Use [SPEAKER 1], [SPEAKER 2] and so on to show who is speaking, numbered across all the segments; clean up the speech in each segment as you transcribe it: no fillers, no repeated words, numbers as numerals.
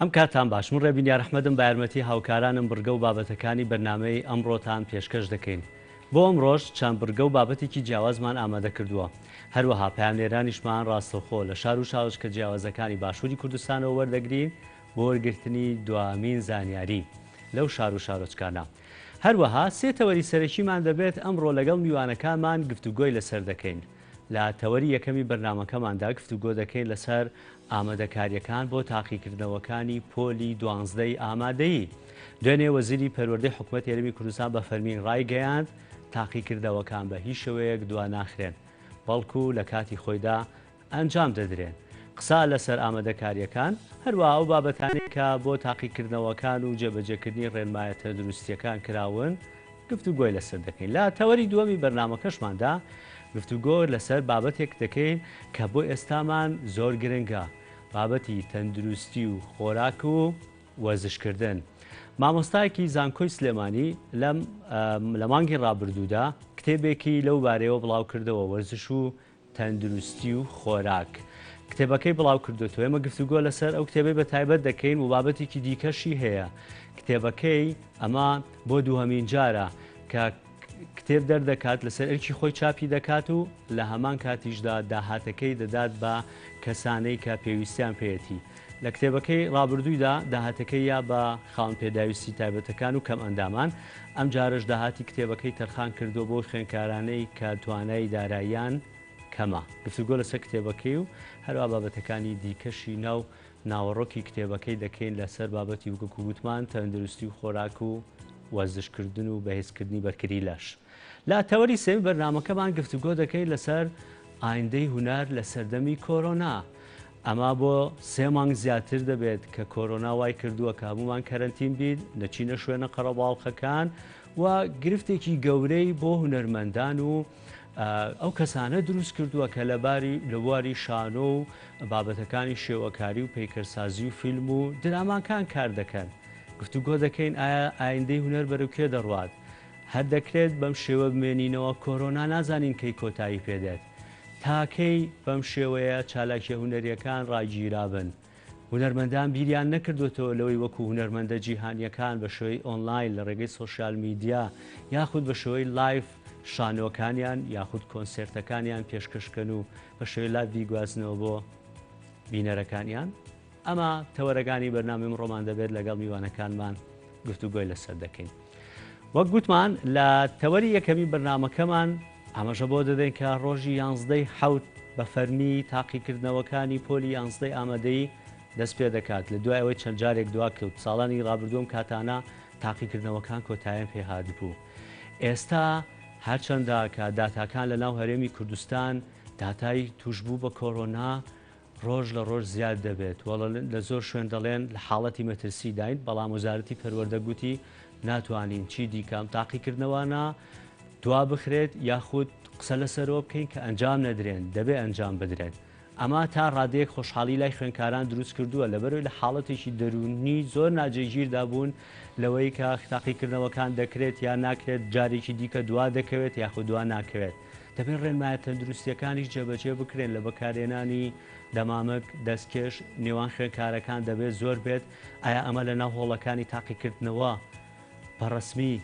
[SPEAKER 1] ئەم کاتتان باش، من ڕێبین یارئەحمەدم بە یارمەتی هاوکارانم بڕگە و بابەتەکانی بەرنامەی ئەمڕۆتان پێشکەش دەکەین. بۆ ئەمڕۆش چەند بڕگە و بابەتێکی جیاوازمان ئامادە کردووە. هەروەها پەیامنێرانیشمان ڕاستەوخۆ لە شار و شارۆچکە جیاوازەکانی باشووری کوردستانەوە وەردەگرین بۆ وەرگرتنی دوامین زانیاری لەو شار و شارۆچکانە. هەروەها سێ تەوەری سەرەکیمان دەبێت ئەمڕۆ لەگەڵ میوانەکانمان گفتوگۆی لەسەر دەکەین. لە تەوەری یەکەمی بەرنامەکەماندا گفتوگۆ دەکەین لەسەر ئامادەکارییەکان بۆ تاقیکردنەوەکانی پۆلی دوانزدەی ئامادەیی. دوێنێ وەزیری پەروەردەی حکومەتی هەرێمی کوردستان بە فەرمی ڕایگەیاند، تاقیکردنەوەکان بە هیچ شێوەیەک دواناخرێن، بەڵکو لە کاتی خۆیدا ئەنجام دەدرێن. قسە لەسەر ئامادەکارییەکان، هەروەها ئەو بابەتانەی کە بۆ تاقیکردنەوەکان و جێبەجێکردنی ڕێنمایە تەندروستییەکان کراون، گفتوگۆی لەسەر دەکەین. لە تەوەری دووەمی بەرنامەکەشماندا گفتوگۆ لەسەر بابەتێک دەکەین کە بۆ ئێستامان زۆر گرنگە، بابەتی تەندروستی و خۆراک و وەرزشکردن. مامۆستایەکی زانکۆی سلێمانی لەم لە مانگی ڕابردوودا کتێبێکی لەو بارەیەوە بڵاوکردەوە، وەرزش و تەندروستی و خۆراک کتێبەکەی بڵاو کردوێتەوە. ئێمە گفتوگۆ لەسەر ئەو کتێبەی بە تایبەت دەکەین و بابەتێکی دیکەشی هەیە. کتێبەکەی ئەمە بۆ دووهەمین جارە کە کتێب دەردەکات، لەسەر ئەرکی خۆی چاپی دەکات و لە هەمان کاتیشدا داهاتەکەی دەدات بە کەسانەی کە پێویستیان پێیەتی. لە کتێبەکەی ڕابردوویدا داهاتەکەی یا بە خاوەن پێداویستی تایبەتەکان و کەمئەندامان، ئەمجارەش داهاتی کتێبەکەی تەرخان کردووە بۆ خوێندکارانەی کە توانای داراییان کەمە. گفتوگۆ لەسەر کتێبەکەی و هەروەها بابەتەکانی دیکەشی ناو ناوەڕۆکی کتێبەکەی دەکەین لەسەر بابەتی وەکو گوتمان تەندروستی و خۆراک و وەرزشکردن و بەهێزکردنی بەرگری لەش. لە تەوەری سێیەمی بەرنامەکەمان گفتوگۆ دەکەین لەسەر ئایندەی هونەر لە سەردەمی کۆرۆنا. ئەمە بۆ سێ مانگ زیاتر دەبێت کە کۆرۆنا وای کردووە کە هەموومان کەرەنتین بین، نەچینە شوێنە قەرەباڵخەکان و گرفتێکی گەورەی بۆ هونەرمەندان و ئەو کەسانە دروست کردووە کە لە باری لە بواری شانۆ و بابەتەکانی شێوەکاری و پەیکەرسازی و فیلم و دراماکان کار دەکەن. گفتوگۆ دەکەین ئایا ئایندەی هونەر بەرەو کوێ دەڕوات؟ هەر دەکرێت بەم شێوە بمێنینەوە، کۆرۆنا نازانین کەی کۆتایی پێدێت. تا کەی بەم شێوەیە چالاکیە هونەریەکان ڕاگیرابن؟ هونەرمەندان بیریان نەکردۆتەوە لەوەی وەکو هونەرمەندە جیهانیەکان بە شێوەی ئۆنلاین لە ڕێگەی سۆشیال میدیا یاخود بە شێوەی live شانۆکانیان یاخود کۆنسێرتەکانیان پێشکەش کەن و بە شێوەی live بیگوازنەوە بۆ بینەرەکانیان؟ ئەمە تەوەرەکانی بەرنامەی ئەمڕۆمان دەبێت لەگەڵ میوانەکانمان گفتوگۆی لەسەر دەکەین. وەک گوتمان لە تەوەری یەکەمی بەرنامەکەمان ئاماژە بۆ دەدەین کە ڕۆژی یانزدەی حەوت بە فەرمی تاقیکردنەوەکانی پۆلی یانزدەی ئامادەیی دەست پێ دەکات لە دوای ئەوەی چەند جارێک دواکەوت ساڵانی ڕابردووم کاتانە تاقیکردنەوەکان کۆتایان پێ هاتبوو. ئێستا هەرچەندە کە داتاکان لە ناو هەرێمی کوردستان داتای تووشبوو بە کۆرۆنا ڕۆژ لە ڕۆژ زیاد دەبێت و لە زۆر شوێن دەڵێن لە حاڵەتی مەترسیداین، بەڵام وەزارەتی پەروەردە گوتی ناتوانین چی دیکە ئەم تاقیکردنەوانە دوا بخرێت یاخود قسە لەسەرەوە بکەین کە ئەنجام نەدرێن، دەبێ ئەنجام بدرێن. ئەمە تا ڕادەیەک خۆشحاڵی لای خوێندکاران دروست کردووە، لەبەرئەوەی لە حاڵەتێکی دەروونی زۆر ناجێگیردا بوون لەوەی کە تاقیکردنەوەکان دەکرێت یا ناکرێت، جارێکی دیکە دوا دەکەوێت یاخود دوا ناکەوێت. دەبێت ڕێنمایە تەندروستییەکانیش جێبەجێ بکرێن لە بەکارهێنانی دەمامک، دەستکێش، نێوان خوێندکارەکان دەبێت زۆر بێت، ئایا ئەمە لەناو هۆڵەکانی تاقیکردنەوە بە ڕەسمی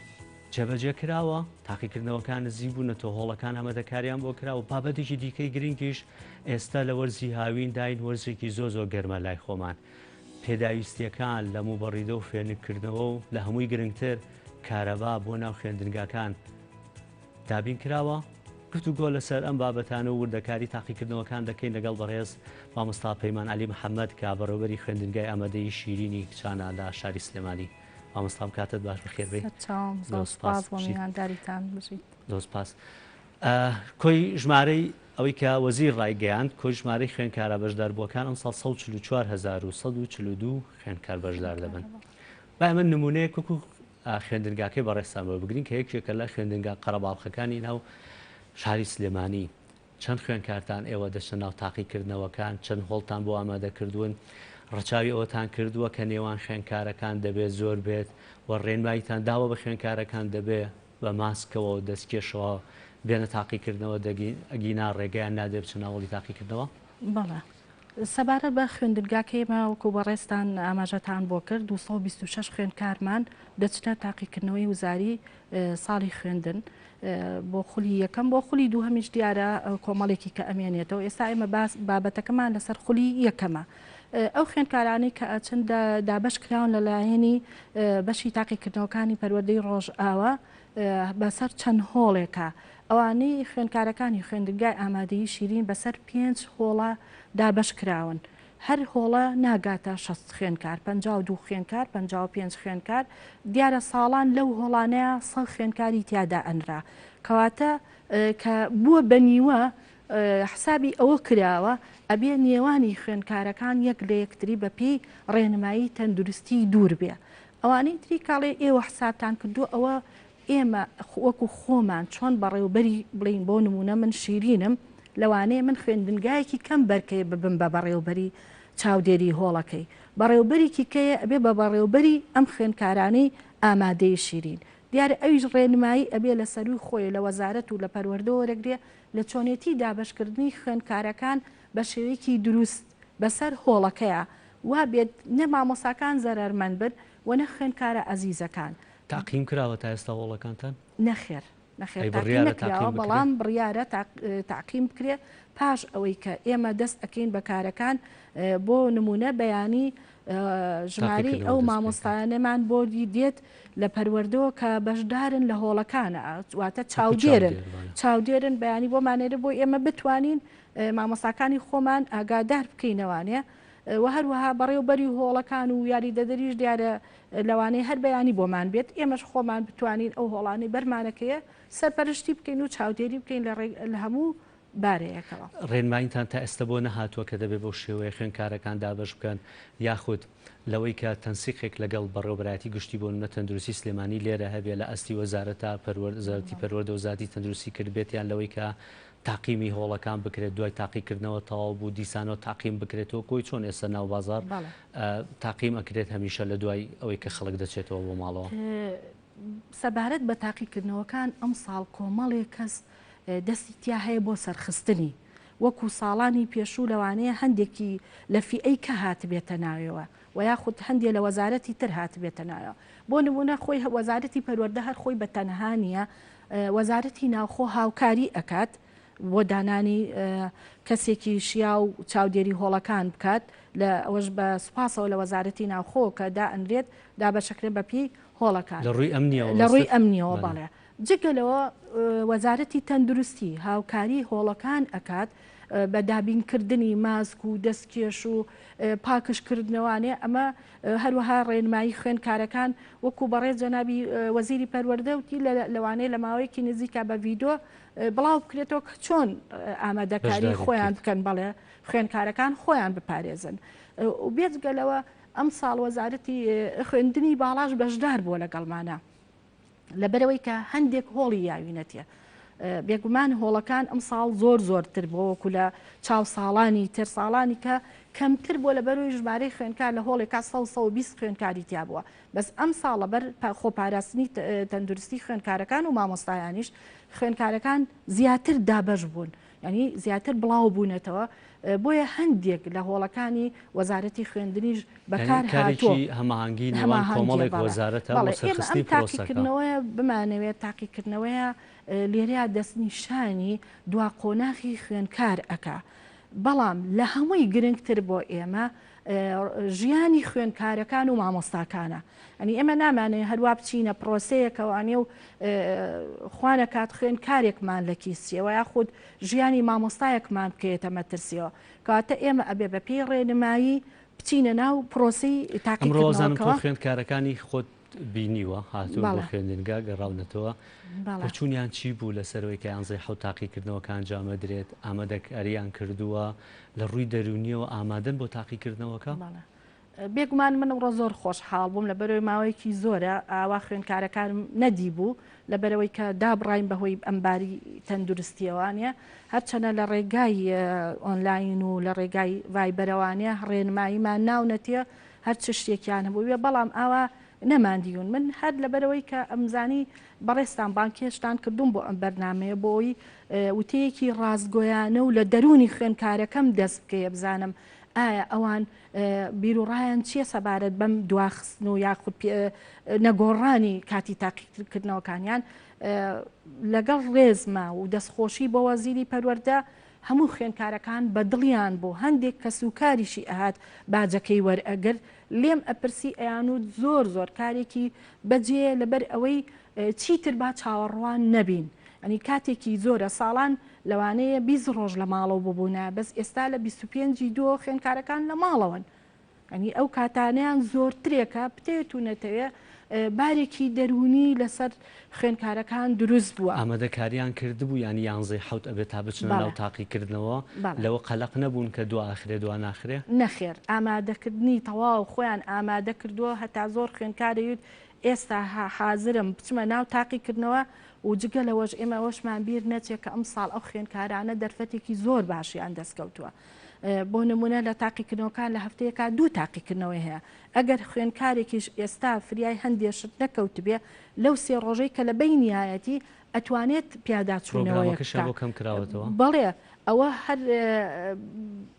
[SPEAKER 1] جێبەجێ کراوە؟ تاقیکردنەوەکان نزیک بوونەتەوە، هۆڵەکان ئامادەکاریان بۆ کراوە. بابەتێکی دیکەی گرنگیش ئێستا لە وەرزی هاوینداین، وەرزێکی زۆر زۆر گەرمە لای خۆمان، پێداویستییەکان لە موبەڕیدە و فێنککردنەوە و لە هەمووی گرنگتر کارەبا بۆ ناو خوێندنگاکان دابین کراوە؟ گفتوگۆ لەسەر ئەم بابەتانە و وردەکاری تاقیکردنەوەکان دەکەین لەگەڵ بەڕێز مامۆستا پەیمان عەلی محەمەد کە بەڕێوەبەری خوێندنگای ئامادەیی شیرینی کچانە لە شاری سلێمانی. مامۆستا ئەم کاتەت باش بەخێر بێی.
[SPEAKER 2] سەرچاوم زۆر سوپاس بۆ میوانداریتان بژیت.
[SPEAKER 1] زۆر سوپاس. کۆی ژمارەی ئەوەی کە وەزیر ڕایگەیاند کۆی ژمارەی خوێندکارە بەشداربووەکان ئەمساڵ 144142 خوێندکار بەشدار دەبن. با ئێمە نمونەیەک وەکو خوێندنگاکەی بەڕێزتان بۆ بگرین کە یەکێکە لە خوێندنگا قەرەباڵخەکانی ناو شاری سلێمانی. چەند خوێندکارتان ئێوە دەچنە ناو تاقیکردنەوەکان، چەند هۆڵتان بۆ ئامادە کردوون، ڕەچاوی ئەوەتان کردووە کە نێوان خوێندکارەکان دەبێت زۆر بێت و ڕێنماییتان داوە بە خوێندکارەکان دەبێ بە ماسکەوە و دەستکێشەوە بێنە تاقیکردنەوە، ئەگینا ڕێگەیان نادرێت بچنە ناو هۆڵی تاقیکردنەوە؟
[SPEAKER 2] بەڵێ. سەبارەت بە خوێندنگاکەی ئێمە وەکو بەڕێزتان ئاماژەتان بۆ کرد 226 خوێندکارمان دەچنە تاقیکردنەوەی وزاری ساڵی خوێندن بۆ خولی یەکەم بۆ خولی دووهەمیش دیارە کۆمەڵێکی کە ئەمێنێتەوە ئێستا ئێمە باس بابەتەکەمان لەسەر خولی یەکەمە ئەو خوێندکارانەی کە ئەچن دابەش کراون لەلایەنی بەشی تاقیکردنەوەکانی پەروەردەی ڕۆژئاوا بەسەر چەند هۆڵێکە ئەوانەی خوێندکارەکانی خوێندنگای ئامادەیی شیرین بەسەر پێنج هۆڵە دابەش کراون هەر هۆڵە ناگاتە 60 خوێندکار 52 خوێندکار 55 خوێندکار دیارە ساڵان لەو هۆڵانەیە 100 خوێندکاری تیادا ئەنرا کەواتە کە بووە بە نیوە حسابی ئەوە کراوە ئەبێ نێوانی خوێندکارەکان یەک لە یەکتری بە پێی ڕێنمایی تەندروستی دوور بێ ئەوانەی تری کاڵێ ئێوە حسابتان کردووە ئەوە ئێمە وەکو خۆمان چۆن بەڕێوبەری بڵین بۆ نمونە من شیرینم لەوانەیە من خوێندنگایەکی کەم بەرکەی ببم بە بەڕێوبەری چاودێری هۆڵەکەی بەڕێوبەرێکی کەیە ئەبێ بە بەڕێوبەری ئەم خوێندکارانەی ئامادەی شیرین دیارە ئەویش ڕێنمایی ئەبێ لە سەروی خۆی لە وەزارەت و لە پەروەردەوە وەرەگرێ لە چۆنێتی دابەشکردنی خوێندکارەکان بە شێوەیەکی دروست بەسەر هۆڵەکەیا وا بێت نە مامۆستاکان زەرەرمەند بن و نە خوێندکارە ئەزیزەکان.
[SPEAKER 1] تەعقیم کراوە تا ئێستا هۆڵەکانتان؟
[SPEAKER 2] نەخێر نەخێر
[SPEAKER 1] ئەی
[SPEAKER 2] تاقیم
[SPEAKER 1] بڕیارە
[SPEAKER 2] نەکراوە
[SPEAKER 1] تاقیم بکرێ؟
[SPEAKER 2] بەڵام بڕیارە تەعقیم بکرێ پاش ئەوەی کە ئێمە دەست ئەکەین بە کارەکان بۆ نمونە بەیانی ژمارەی
[SPEAKER 1] تاقیکردنەوە
[SPEAKER 2] ئەو
[SPEAKER 1] دەست پێ بکات.
[SPEAKER 2] مامۆستایانەمان بۆ دێت لە پەروەردەوە کە بەشدارن لە هۆڵەکانە واتە
[SPEAKER 1] وەکو
[SPEAKER 2] چاودێرن
[SPEAKER 1] چاودێر بەڵێ.
[SPEAKER 2] چاودێرن بەیانی بۆمانێرە بۆ ئێمە بتوانین مامۆستاکانی خۆمان ئاگادار بکەینەوانێ و هەروەها بەڕێوبەری هۆڵەکان و یاریدەدەریش دیارە لەوانەیە هەر بەیانی بۆمان بێت ئێمەش خۆمان بتوانین ئەو هۆڵانەی بەرمانەکەیە سەرپەرشتی بکەین و چاودێری بکەین لە هەموو بارەیەکەوە.
[SPEAKER 1] ڕێنماییتان تا ئێستا بۆ نەهاتووە کە دەبێت بەو شێوەیە خوێندکارەکان دابەش بکەن یاخود لەوەی کە تەنسیقێک لەگەڵ بەڕێوەبەرایەتی گشتی بۆ نمونە تەندروستی سلێمانی لێرە هەبێ لە ئاستی وەزارەتا وەزارەتی پەروەردە وەزارەتی تەندروستی کردبێتیان لەوەی کە تاقیمی هۆڵەکان بکرێت دوای تاقیکردنەوە تەواو بوو دیسانەوە تاقیم بکرێتەوە کۆی چۆن ئێستا ناو بازاڕ تاقیم ئەکرێت هەمیشە لە دوای ئەوەی کە خەڵک دەچێتەوە بۆ ماڵەوە؟
[SPEAKER 2] سەبارەت بە تاقیکردنەوەکان ئەمساڵ کۆمەڵێک کەس دەستی تیا هەیە بۆ سەرخستنی وەکو ساڵانی پێشوو لەوانەیە هەندێکی لە فیئەی کە هاتبێتە ناوێوە و یاخود هەندێ لە وەزارەتی تر هاتبێتە ناوێوە بۆ نمونە خۆی وەزارەتی پەروەردە هەر خۆی بە تەنها نییە وەزارەتی ناوخۆ هاوکاری ئەکات بۆ دانانی کەسێکی شیاو چاودێری هۆڵەکان بکات لە ئەوەش بە سوپاسەوە لە وەزارەتی ناوخۆ کە دائەنرێت دابەشەکرێت بە پێی هۆڵەکان
[SPEAKER 1] لە ڕووی ئەمنیەوە
[SPEAKER 2] لە ڕووی ئەمنیەوە بەڵێ جگە لەوە وەزارەتی تەندروستی هاوکاری هۆڵەکان ئەکات بە دابینکردنی ماسک و دەستکێش و پاکژکردنەوانێ ئەمە هەروەها ڕێنمایی خوێندکارەکان وەکو بەڕێز جەنابی وەزیری پەروەردە وتی لەوانەیە لە ماوەیەکی نزیکا بە ڤیدۆ بڵاو بکرێتەوە کە چۆن ئامادەکاری خۆیان بکەن بەڵێ خوێندکارەکان خۆیان بپارێزن و بێجگە لەوە ئەمساڵ وەزارەتی خوێندنی باڵاش بەشدار بووە لەگەڵمانە. لەبەرئەوەی کە هەندێک هۆڵی یاوینەتیە. بێگومان هۆڵەکان ئەمساڵ زۆر زۆرتر بووە وەکو لە چاو ساڵانی تر، ساڵانی کە کەمتر بووە لەبەرئەوەی ژمارەی خوێندکار لە هۆڵێکا 100 120 خوێندکاری تیا بووە، بەس ئەمساڵ لەبەر خۆپاراستنی تەندروستی خوێندکارەکان و مامۆستایانیش خوێندکارەکان زیاتر دابەش بوون. یانی زیاتر بڵاو بوونەتەوە بۆیە هەندێک لە هۆڵەکانی وەزارەتی خوێندنیش بەکار هاتووە.
[SPEAKER 1] کارێکی هەماهەنگی نێوان کۆمەڵێک وەزارەتە بۆ سەرخستنی پرۆسەکە.
[SPEAKER 2] تاقیکردنەوەیە بمانەوێت تاقیکردنەوەیە لێرەیا دەستنیشانی دوا قۆناغی خوێندکار ئەکا بەڵام لە هەمووی گرنگتر بۆ ئێمە ژیانی خوێندکارەکان و مامۆستاکانە ئەنی ئێمە نامانێ هەروا بچینە پرۆسەیەکەوانێ و خوانەکات خوێندکارێکمان لە کیسیەوە یاخود ژیانی مامۆستایەکمان بکەێتە مەترسیەوە کەواتە ئێمە ئەبێ بە پێی ڕێنمایی بچینە ناو پرۆسەی
[SPEAKER 1] تاقیکردنەوەکەوە.
[SPEAKER 2] خوێندکارەکانی
[SPEAKER 1] خۆت بینیوە هاتوون بۆ خوێندنگا گەڕاونەتەوە بۆچوونیان چی بوو لەسەر ئەوەی کە یانزەی حەوت تاقیکردنەوەکە ئەنجام ئەدرێت ئامادەکارییان کردووە لە ڕووی دەروونیەوە ئامادەن بۆ تاقیکردنەوەکە؟
[SPEAKER 2] بێگومان من ئەمڕۆ زۆر خۆشحاڵ بووم لەبەرەوەی ماوەیەکی زۆرە ئاوا خوێندکارەکانم نەدیبوو لەبەرەوەی کە دابڕاین بەهۆی ئەمباری تەندروستیەوانە هەرچەنە لە ڕێگای ئۆنلاین و لە ڕێگای ڤایبەرەوانە ڕێنماییمان ناونەتیە هەر چ شتێکیان هەبووێ بەڵام ئاوا نەماندیون من هەر لەبەرەوەی کە ئەمزانی بەڕێزتان بانگهێشتان کردوم بۆ ئەم بەرنامەیە بۆی وتەیەکی ڕاستگۆیانە و لە دەروونی خوێندکارەکەم دەست بکەیە بزانم. ئایا ئەوان بیروڕایان چییە سەبارەت بەم دواخستن و یاخود نەگۆڕانی کاتی تاقیکردنەوەکانیان؟ لەگەڵ ڕێزما و دەستخۆشی بۆ وەزیری پەروەردە، هەموو خوێندکارەکان بە دڵیان بوو، هەندێک کەسوکاریشی ئەهات باجەکەی وەرئەگرت، لێم ئەپرسی ئەیانوت زۆر زۆر کارێکی بەجێیە لەبەر ئەوەی چیتر با چاوەڕوان نەبین یانی کاتێکی زۆرە ساڵان لەوانەیە 20 ڕۆژ لە ماڵەوە ببوونایە بەس ئێستا لە 25 ی دووەوە خوێندکارەکان لە ماڵەوەن یانی ئەو کاتانەیان زۆرترێکە بتەوێت و نەتەوێ بارێکی دەروونی لەسەر خوێندکارەکان دروست بووە.
[SPEAKER 1] ئامادەکاریان کردبوو یانی یانزەی حەوت ئەبێت تا بچنە ناو
[SPEAKER 2] بەڵێ.
[SPEAKER 1] تاقیکردنەوە
[SPEAKER 2] بەڵێ.
[SPEAKER 1] لەوە قەلەق نەبوون کە دوا ئەخرێ دوا ناخرێ؟
[SPEAKER 2] نەخێر ئامادەکردنی تەواو خۆیان ئامادە کردووە هەتا زۆر خوێندکار دەیوت ئێستا حازرم بچمە ناو تاقیکردنەوە و جگە لەوەش ئێمە ئەوەشمان بیر نەچێ کە ئەمساڵ ئەو خوێندکارانە دەرفەتێکی زۆر باشیان دەستکەوتووە بۆ نمونە لە تاقیکردنەوەکان لە هەفتەیەکا دوو تاقیکردنەوەی هەیە ئەگەر خوێندکارێکیش ئێستا فریای هەندێ شت نەکەوتبێ لەو سێ ڕۆژەی کە لە بەینیایەتی ئەتوانێت پیاداچوونەوەیەک
[SPEAKER 1] پرۆگرامەکەشیان
[SPEAKER 2] بکا
[SPEAKER 1] بۆ کەم کراوەتەوە؟
[SPEAKER 2] بەڵێ ئەوە هەر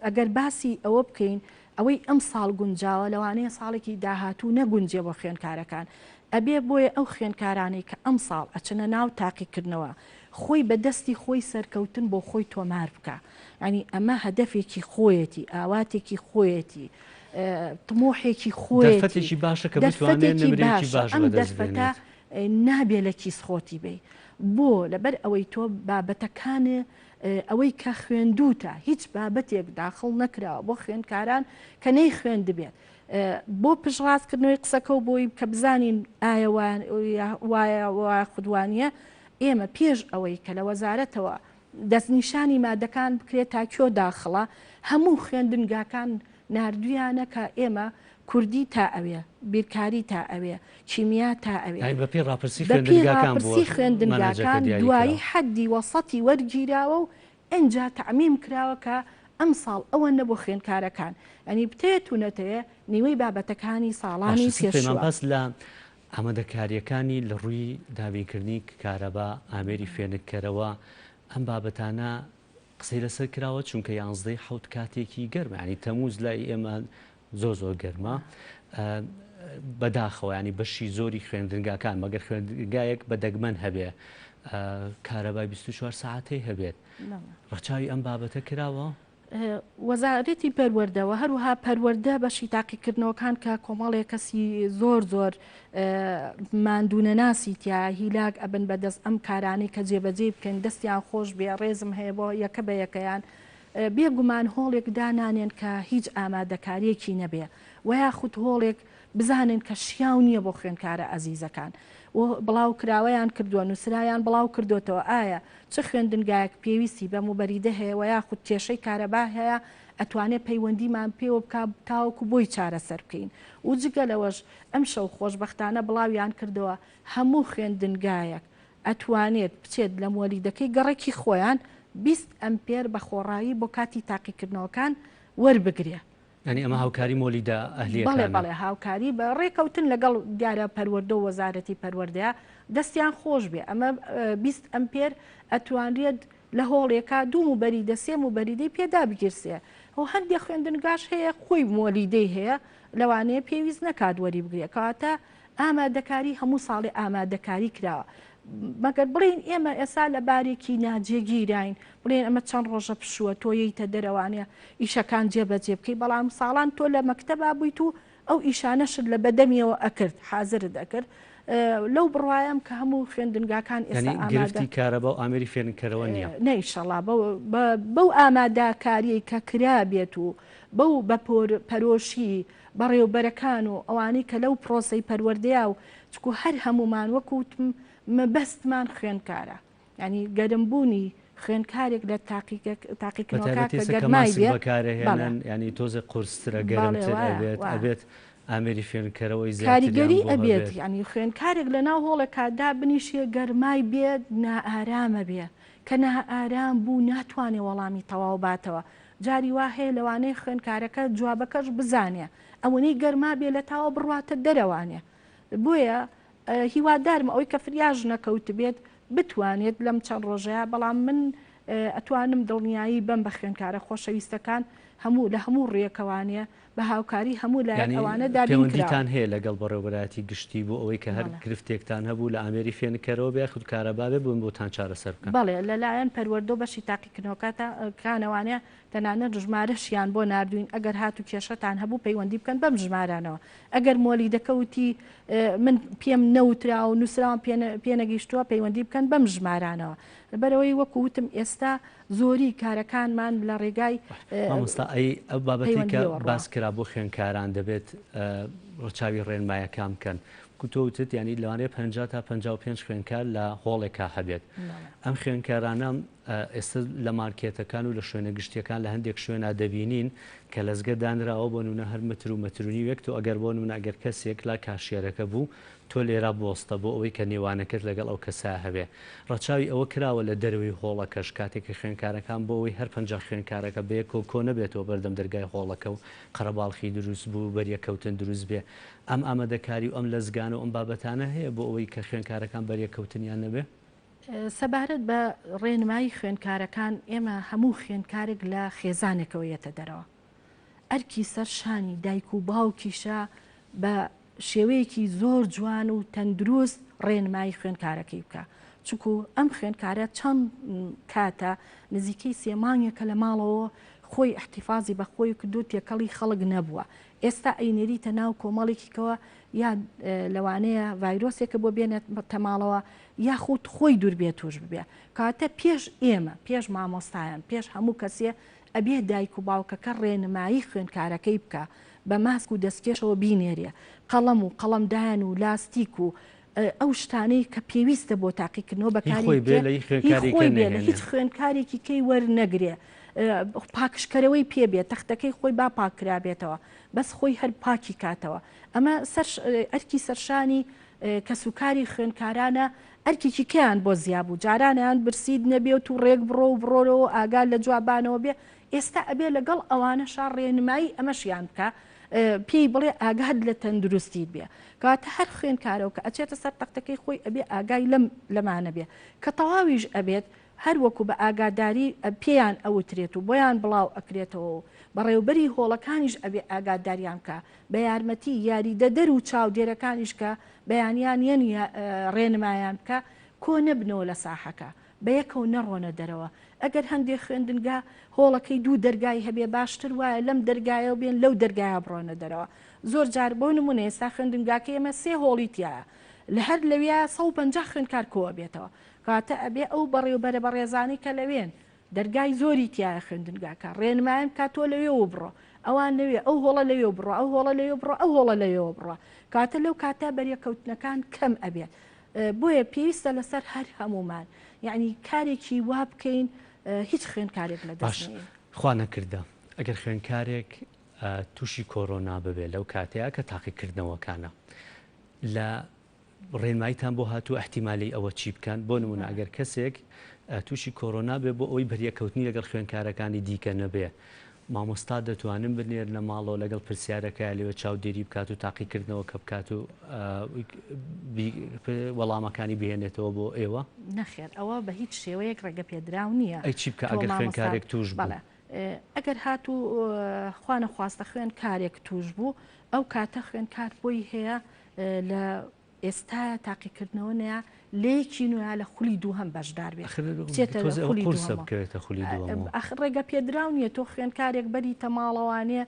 [SPEAKER 2] ئەگەر باسی ئەوە بکەین ئەوەی ئەمساڵ گونجاوە لەوانەیە ساڵێکی داهاتوو نەگونجێ بۆ خوێندکارەکان ئەبێ بۆیە ئەو خوێندکارانەی کە ئەمساڵ ئەچنە ناو تاقیکردنەوە خۆی بە دەستی خۆی سەرکەوتن بۆ خۆی تۆمار بکا یانی ئەمە هەدەفێکی خۆیەتی ئاواتێکی خۆیەتی تموحێکی خۆیەتی
[SPEAKER 1] دەرفەتێکی باشە کە بتوانێت
[SPEAKER 2] دەرفەتێکی
[SPEAKER 1] نمرەیەکی
[SPEAKER 2] باشە
[SPEAKER 1] باش
[SPEAKER 2] ئەم
[SPEAKER 1] بەدەست
[SPEAKER 2] دەرفەتە
[SPEAKER 1] بێنێت.
[SPEAKER 2] نابێ لە کیس خۆتی بەی بۆ لەبەر ئەوەی تۆ بابەتەکانێ ئەوەی کە خوێندووتە هیچ بابەتێک داخڵ نەکراوە بۆ خوێندکاران کە نەیخوێندبێت بۆ پشتڕاستکردنەوەی قسەکە و بۆی کە بزانین ئایا وایە یاخود وانییە ئێمە پێش ئەوەی کە لە وەزارەتەوە دەستنیشانی مادەکان بکرێت تا کوێ داخڵە هەموو خوێندنگاکان ناردویانە کە ئێمە کوردی تا ئەوێ، بیرکاری تا ئەوێ، کیمیا تا ئەوێ.
[SPEAKER 1] یانی بەپێی ڕاپرسی
[SPEAKER 2] بە پێی
[SPEAKER 1] خوێندنگاکان بووە
[SPEAKER 2] ڕاپرسی
[SPEAKER 1] مەنهەجەکە
[SPEAKER 2] خوێندنگاکان
[SPEAKER 1] دیاری
[SPEAKER 2] دوایی
[SPEAKER 1] کراوە.
[SPEAKER 2] حەدی وەسەتی وەرگیراوە و ئینجا تەعمیم کراوە کە ئەمساڵ ئەوەندە بۆ خوێندکارەکان. یانی بتەوێت و نەتەوێ نیوەی بابەتەکانی
[SPEAKER 1] باشە
[SPEAKER 2] ساڵانی
[SPEAKER 1] سەید پەیمان
[SPEAKER 2] پێشووە.
[SPEAKER 1] باس لە ئامادەکارییەکانی لە ڕووی دابینکردنی کارەبا، ئامێری فێنککەرەوە، ئەم بابەتانە قسەی لەسەر کراوە چونکە یانزدەی حەوت کاتێکی گەرمە ینی تەموز لای ئێمە زۆر زۆر گەرمە بەداخەوە ینی بەشی زۆری خوێندنگاکان مەگەر خوێندگایەک بە دەگمەن هەبێ کارەبای 24 ساعتەی هەبێت ڕەچاوی ئەم بابەتە کراوە؟
[SPEAKER 2] وەزارەتی پەروەردە و هەروەها پەروەردە بەشی تاقیکردنەوەکان کە کۆمەڵێک کەسی زۆر زۆر ماندوونەناسی تیا هیلاک ئەبن بەدەست ئەم کارانەی کە جێبەجێی بکەن دەستیان خۆش بێ ڕێزم هەیە بۆ یەکە بە یەکەیان بێ گومان هۆڵێک دانانێن کە هیچ ئامادەکاریەکی نەبێ و یاخود هۆڵێک بزانن کە شیاو نییە بۆ خوێندکارە ئازیزەکان و بڵاوکراوەیان کردووە نووسرایان بڵاو کردوتەوە ئایا چ خوێندنگایەک پێویستی بە موبەریدە هەیە وە یاخود کێشەی کارەبا هەیە ئەتوانێ پەیوەندیمان پێوە بکا تاوەکو بۆی چارەسەر بکەین و جگە لەوەش ئەمشەو خۆشبەختانە بڵاویان کردەوە هەموو خوێندنگایەک ئەتوانێت بچێت لە مۆلیدەکەی گەڕەکی خۆیان 20 ئەمپێر بە خۆڕایی بۆ کاتی تاقیکردنەوەکان وەربگرێ.
[SPEAKER 1] یانی ئەمە هاوکاری مۆلیدە ئەهلییەکانە؟
[SPEAKER 2] بەڵێ بەڵێ هاوکاری بە ڕێکەوتن لەگەڵ دیارە پەروەردە و وەزارەتی پەروەردەیە دەستیان خۆش بێ ئەمە 20 ئەمپێر ئەتوانرێت لە هۆڵێکا دوو موبەریدە سێ موبەریدەی پێدا بگیرسێ و هەندێک خوێندنگاش هەیە خۆی مۆلیدەی هەیە لەوانەیە پێویست نەکات وەری بگرێ کەواتە ئامادەکاری هەموو ساڵێ ئامادەکاری کراوە مەگەر بڵێین ئێمە ئێسا لە بارێکی ناجێگیراین بڵێن ئەمە چەند ڕۆژە پشووە تۆ یەیتە دەرەوانە ئیشەکان جێبەجێ بکەی بەڵام ساڵان تۆ لە مەکتەبا بوویت و ئەو ئیشانەشت لە بەدەمیەوە ئەکرد حازرت ئەکرد لەو بڕوایم کە هەموو خوێندنگاکان ئێستا
[SPEAKER 1] یانی
[SPEAKER 2] ئامادە
[SPEAKER 1] گرفتی کارەبا و ئامێری فێنککەرەوە نییە؟
[SPEAKER 2] نە ئیشەڵا بەو ئاماداکاریەی کە کرابێت و بەو بە پەرۆشی بەڕێوبەرەکان و ئەوانەی کە لەو پرۆسەی پەروەردەیا و چکو هەر هەموومان وەکو وتم مەبەستمان خوێندکارە یانی گەرم بوونی خوێندکارێک لە تاقیکردنەوەکە
[SPEAKER 1] بەتایبەتی
[SPEAKER 2] کە
[SPEAKER 1] ئێستا کە
[SPEAKER 2] گەرمای
[SPEAKER 1] ماسک
[SPEAKER 2] بێ بەڵێ
[SPEAKER 1] بەکارەهێنن یانی تۆزێک قورسترە
[SPEAKER 2] بەڵێ
[SPEAKER 1] گەرمتر
[SPEAKER 2] وایە
[SPEAKER 1] ئەبێت
[SPEAKER 2] وایە.
[SPEAKER 1] ئەبێت ئامێری فێنککەرەوەی زیاتریان
[SPEAKER 2] کاریگەری
[SPEAKER 1] بۆ
[SPEAKER 2] ئەبێت
[SPEAKER 1] هەبێت.
[SPEAKER 2] یانی خوێندکارێک لە ناو هۆڵێکا دابنیشێ گەرمای بێت نائارامە بێ کە نائارام بوو ناتوانێ وەڵامی تەواو باتەوە جاری وا هەیە لەوانەیە خوێندکارەکە جوابەکەش بزانێ ئەوەنەی گەرما بێ لە تاوە بڕواتە دەرەوانێ بۆیە هیوادارم ئەوەی کە فریاش نەکەوتبێت بتوانێت لەم چەند ڕۆژەیە بەڵام من. ئەتوانم دڵنیایی بەم بە خوێندکارە خۆشەویستەکان هەموو لە هەموو ڕویەکەوانێ بە هاوکاری هەموو لایەک
[SPEAKER 1] یانی
[SPEAKER 2] ئەوانە دابین کراوە.
[SPEAKER 1] پەیوەندیتان هەیە لەگەڵ بەڕێوەبەرایەتی گشتی بۆ ئەوەی کە هەر
[SPEAKER 2] بەڵێ.
[SPEAKER 1] گرفتێکتان هەبوو لە ئامێری فێنککەرەوە بێ یاخود کارەبا بێ بۆن بۆتان چارەسەر بکەن؟
[SPEAKER 2] بەڵێ لە لایەن پەروەردە و بەشی تاقیکردنەوەکانەوانێ تەنانەت ژمارەشیان بۆ ناردووین ئەگەر هاتوو کێشەتان هەبوو پەیوەندی بکەن بەم ژمارانەوە ئەگەر مۆلیدەکە وتی من پێم نەوتراوە و نووسراوم پێ نەگەیشتووە پەیوەندی بکەن بەم ژمارانەوە لەبەرئەوەی وەکو وتم ئێستا زۆری کارەکانمان لە ڕێگای
[SPEAKER 1] مامۆستا ئەی ئەو بابەتەی کە
[SPEAKER 2] پەیوەندیەوە ڕوا.
[SPEAKER 1] باس کرا بۆ خوێندکاران دەبێت ڕەچاوی ڕێنمایەکان بکەن وەکو تۆ وتت یانی لەوانەیە 50 تا 55 خوێندکار لە هۆڵێکا هەبێت ئەم خوێندکارانە ئێستا لە مارکێتەکان و لە شوێنە گشتیەکان لە هەندێک شوێنا دەبینین کە لەزگە دانراوە بۆ نمونە هەر متر و متر و نیوێک تۆ ئەگەر بۆ نمونە ئەگەر کەسێک لا کاشیەرەکە بوو تۆ لێرە بوەستە بۆ ئەوەی کە نێوانەکەت لەگەڵ ئەو کەسە هەبێ. ڕەچاوی ئەوە کراوە لە دەرەوەی هۆڵەکەش کاتێک کە خوێندکارەکان بۆ ئەوەی هەر 50 خوێندکارەکە بەیەکەوە کۆ نەبێتەوە بەردەم دەرگای هۆڵەکە و قەرەباڵخی دروست بوو و بەریەککەوتن دروست بێ ئەم ئامادەکاری و ئەم لەزگانە و ئەم بابەتانە هەیە بۆ ئەوەی کە خوێندکارەکان بەریەککەوتنیان نەبێ؟
[SPEAKER 2] سەبارەت بە ڕێنمایی خوێندکارەکان ئێمە هەموو خوێندکارێک لە خێزانێکەوە یەتە دەرەوە. ئەرکی سەر شانی دایک و باوکیشە بە شێوەیەکی زۆر جوان و تەندروست ڕێنمایی خوێندکارەکەی بکە چونکو ئەم خوێندکارە چەند کاتە نزیکەی سێ مانگێکە لە ماڵەوە خۆی احتفاظی بە خۆی کردو تێکەڵی خەڵک نەبووە ئێستا ئەینێریتە ناو کۆمەڵێکی کەوە یا لەوانەیە ڤایرۆسێکە بۆ بێنێتە ماڵەوە یاخود خۆی دووربێت توش ببێ کاتە پێش ئێمە پێش مامۆستایان پێش هەموو کەسێ ئەبێ دایک و باوکەکە ڕێنمایی خوێندکارەکەی بکا بە ماسک و دەستکێشەوە بینێرێ قەڵەم و قەڵەمدان و لاستیک و ئەو شتانەی کە پێویستە بۆ تاقیکردنەوە
[SPEAKER 1] هی
[SPEAKER 2] بەکاری
[SPEAKER 1] خۆی بێ
[SPEAKER 2] بکرێ
[SPEAKER 1] لە هی
[SPEAKER 2] هی
[SPEAKER 1] خوێندکاری
[SPEAKER 2] خۆی
[SPEAKER 1] کە
[SPEAKER 2] بێ لە
[SPEAKER 1] نەهێنێ.
[SPEAKER 2] هیچ خوێندکارێکی کەی وەرنەگرێ پاکژکەرەوەی پێ بێ تەختەکەی خۆی با پاک کرابێتەوە بەس خۆی هەر پاکی کاتەوە ئەمە سەر ئەرکی سەرشانی کەسوکاری خوێندکارانە ئەرکێکی کەیان بۆ زیا بوو جارانیان برسیت نەبێ و تو ڕێک بڕۆ و بڕۆرەوە و ئاگات لە جوابانەوە بێ ئێستا ئەبێ لەگەڵ ئەوانەشا ڕێنمایی ئەمەشیان بکا پێی بڵێ ئاگات لە تەندروستیت بێ کەواتە هەر خوێندکارەوە کە ئەچێتە سەر تەختەکەی خۆی ئەبێ ئاگای لەم لەمانە بێ کە تەواویش ئەبێت هەر وەکو بە ئاگاداری پێیان ئەوترێت و بۆیان بڵاو ئەکرێتەوە و بەڕێوبەری هۆڵەکانیش ئەبێ ئاگاداریان بکا بە یارمەتی یاریدەدەر و چاودێرەکانیش کە بەیانیان یەن ڕێنمایان بکا کۆ نەبنەوە لە ساحەکە بەیەکەوە نەڕۆنە دەرەوە ئەگەر هەندێ خوێندنگا هۆڵەکەی دوو دەرگای هەبێ باشتر وایە لەم دەرگایەوە بێن لەو دەرگایە بڕۆنە دەرەوە زۆر جار بۆ نمونە ئێستا خوێندنگاکەی ئێمە سێ هۆڵی تیایە لە هەر لەویا 150 خوێندکار کۆ ئەبێتەوە کەواتە ئەبێ ئەو بەڕێوبەرە بەڕێزانەی کە لەوێن دەرگای زۆری تیایە خوێندنگاکە ڕێنمایان بکات تۆ لەوێوە بڕۆ ئەوان لەوێ ئەو هۆڵە لەوێ بڕۆ ئەو هۆڵە لەوێ بڕۆ ئەو هۆڵە لەوێوە بڕۆ کاتە لەو کاتە بەریەکەوتنەکان کەم ئەبێت بۆیە پێویستە لەسەر هەر هەمومان یعنی کارێکی وا بکەین هیچ خوێندکارێک لە
[SPEAKER 1] باش خوا نەکردە ئەگەر خوێندکارێک تووشی کۆرۆنا ببێت لەو کاتەیە کە تاقیکردنەوەکانە لە ڕێنماییتان بۆ هاتووە ئیحتیمالی ئەوە چی بکەن؟ بۆ نموونە ئەگەر کەسێک تووشی کۆرۆنا بێ بۆ ئەوەی بەریەککەوتنی لەگەڵ خوێندکارەکانی دیکە نەبێ مامۆستا دەتوانن بنێرنە ماڵەوە لەگەڵ پرسیارەکەیا لەوێ چاودێری بکات و تاقیکردنەوەکە بکات و وەڵامەکانی بهێنێتەوە بۆ ئێوە؟
[SPEAKER 2] نەخێر ئەوە بە هیچ شێوەیەک ڕێگەپێدراو نییە.
[SPEAKER 1] ئەی چی بکا ئەگەر خوێندکارێک تووش بوو؟
[SPEAKER 2] بەڵێ ئەگەر هاتوو خوانەخواستە خوێندکارێک تووش بوو ئەو کاتە خوێندکار بۆی هەیە لە ئێستایا تاقیکردنەوە نەیە لە یەکی نوێیا لە خولی دووهەم بەشدار بێت
[SPEAKER 1] ئەخر
[SPEAKER 2] بچێتە
[SPEAKER 1] تۆزێ ئەوە
[SPEAKER 2] خولی
[SPEAKER 1] قورسە
[SPEAKER 2] دووهەمەوە
[SPEAKER 1] بکەوێتە خولی دووەمەوە.
[SPEAKER 2] ئەخر ڕێگە پێدراو نییە تۆ خوێندکارێک بەریتە ماڵەوانێ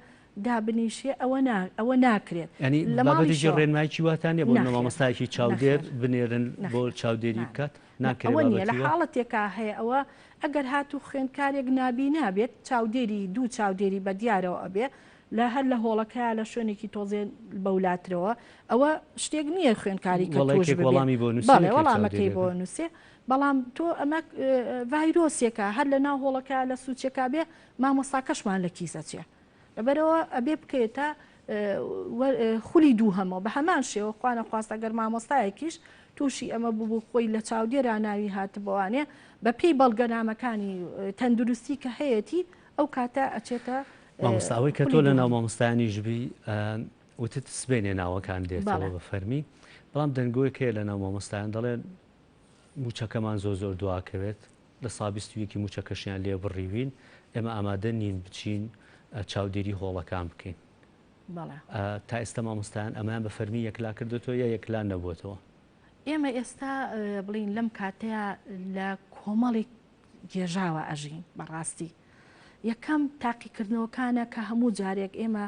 [SPEAKER 2] دابنیشێ ئەوە نا ئەوە ناکرێت
[SPEAKER 1] یانی
[SPEAKER 2] لە
[SPEAKER 1] بابەتێکی
[SPEAKER 2] ماڵیشەوە
[SPEAKER 1] ڕێنمایکی واتان نییە بۆ نموونە
[SPEAKER 2] نەخێر
[SPEAKER 1] مامۆستایەکی چاودێر
[SPEAKER 2] نەخێر
[SPEAKER 1] بنێرن بۆ
[SPEAKER 2] نەخێر
[SPEAKER 1] چاودێری
[SPEAKER 2] نا
[SPEAKER 1] بکات؟
[SPEAKER 2] نا
[SPEAKER 1] ناکرێ
[SPEAKER 2] ئەوە نییە لە
[SPEAKER 1] بابەتی وا؟
[SPEAKER 2] حاڵەتێکا هەیە ئەوە ئەگەر هاتوو خوێندکارێک نابینا بێت چاودێری دوو چاودێری بە دیارەوە ئەبێ لە هەر لە هۆڵەکەیا لە شوێنێکی تۆزێ بەولاترەوە ئەوە شتێک نییە خوێندکاری کە توش
[SPEAKER 1] وەڵێکێک
[SPEAKER 2] ببێ
[SPEAKER 1] وەڵامی بۆ نووسێ
[SPEAKER 2] بەڵێ
[SPEAKER 1] نەکرێت
[SPEAKER 2] وەڵامەکەی بۆ
[SPEAKER 1] چاودێریەکە.
[SPEAKER 2] نووسێ بەڵام تۆ ئەمە ڤایرۆسێکە هەر لە ناو هۆڵەکە لە سوچێکا بێ مامۆستاکەشمان لە کیس ئەچێ لەبەرەوە ئەبێ بکەێتە خولی دووهەمەوە بە هەمان شێوە خوانەخواستە گەر مامۆستایەکیش تووشی ئەمە ببوو خۆی لە چاودێرا ناوی هاتبوانێ بە پێی بەڵگەنامەکانی تەندروستی کە هەیەتی ئەو کاتە ئەچێتە
[SPEAKER 1] مامۆستا ئەوەی کە
[SPEAKER 2] خولی
[SPEAKER 1] تۆ لە ناو
[SPEAKER 2] دووهەم.
[SPEAKER 1] مامۆستایانیش بی وتت سبەینێ ناوەکان دێتەوە
[SPEAKER 2] بەڵێ.
[SPEAKER 1] بە فەرمی بەڵام دەنگۆیەک هەیە لە ناو مامۆستایان دەڵێن مووچەکەمان زۆر زۆر دواکەوێت. 21% ی مووچەکەشیان لێ بڕیوین، ئێمە ئامادە نین بچین چاودێری هۆڵەکان بکەین. تا ئێستا مامۆستایان ئەمەیان بە فەرمی یەکلا کردوێتەوە یا یەکلا نەبووەتەوە؟
[SPEAKER 2] ئێمە ئێستا بڵین لەم کاتەیە لە کۆمەڵێک گێژاوە ئەژین بەڕاستی. یەکەم تاقیکردنەوەکانە کە هەموو جارێک ئێمە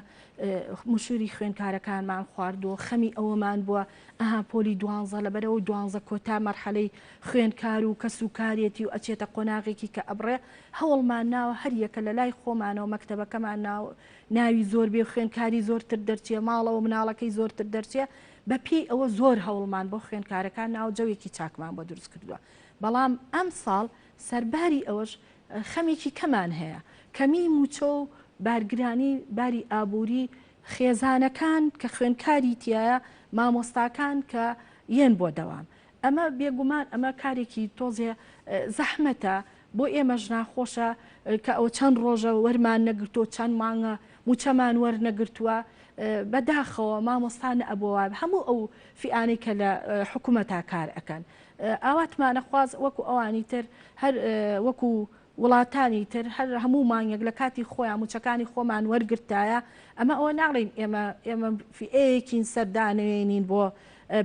[SPEAKER 2] مشوری خوێندکارەکانمان خواردووە خەمی ئەوەمان بووە ئەها پۆلی دوانزە لەبەرەوە دوانزە کۆتا مەرحەلەی خوێندکار و کەس و کارێتی و ئەچێتە قۆناغێکی کە ئەبڕێ هەوڵمان ناوە هەر یەکە لە لای خۆمانەوە مەکتەبەکەمان ناو ناوی زۆر بێ خوێندکاری زۆرتر دەرچێ ماڵەوە مناڵەکەی زۆرتر دەرچێ بە پێی ئەوە زۆر هەوڵمان بۆ خوێندکارەکان ناوە جەوێکی چاکمان بۆ دروست کردووە بەڵام ئەمساڵ سەرباری ئەوەش خەمێکی کەمان هەیە، کەمیی مووچە و بارگرانی باری ئابووری خێزانەکان کە خوێندکاری تیایە، مامۆستاکان کە یەن بۆ دەوام. ئەمە بێگومان ئەمە کارێکی تۆزێ زەحمەتە، بۆ ئێمەش ناخۆشە کە ئەوە چەند ڕۆژە وەرمان نەگرتووە، چەند مانگە مووچەمان وەرنەگرتووە، بەداخەوە مامۆستا نەئەبووە هەموو ئەو فیئانەی کە لە حکومەتا کار ئەکەن. ئاواتمانە خواز وەکو ئەوانی تر هەر وەکو وڵاتانی تر هەر هەموو مانگێک لە کاتی خۆیان موچەکانی خۆمان وەرگرتایە ئەمە ئەوە ناڵێین ئێمە ئێمە فیئەیەکین سەردانەوێنین بۆ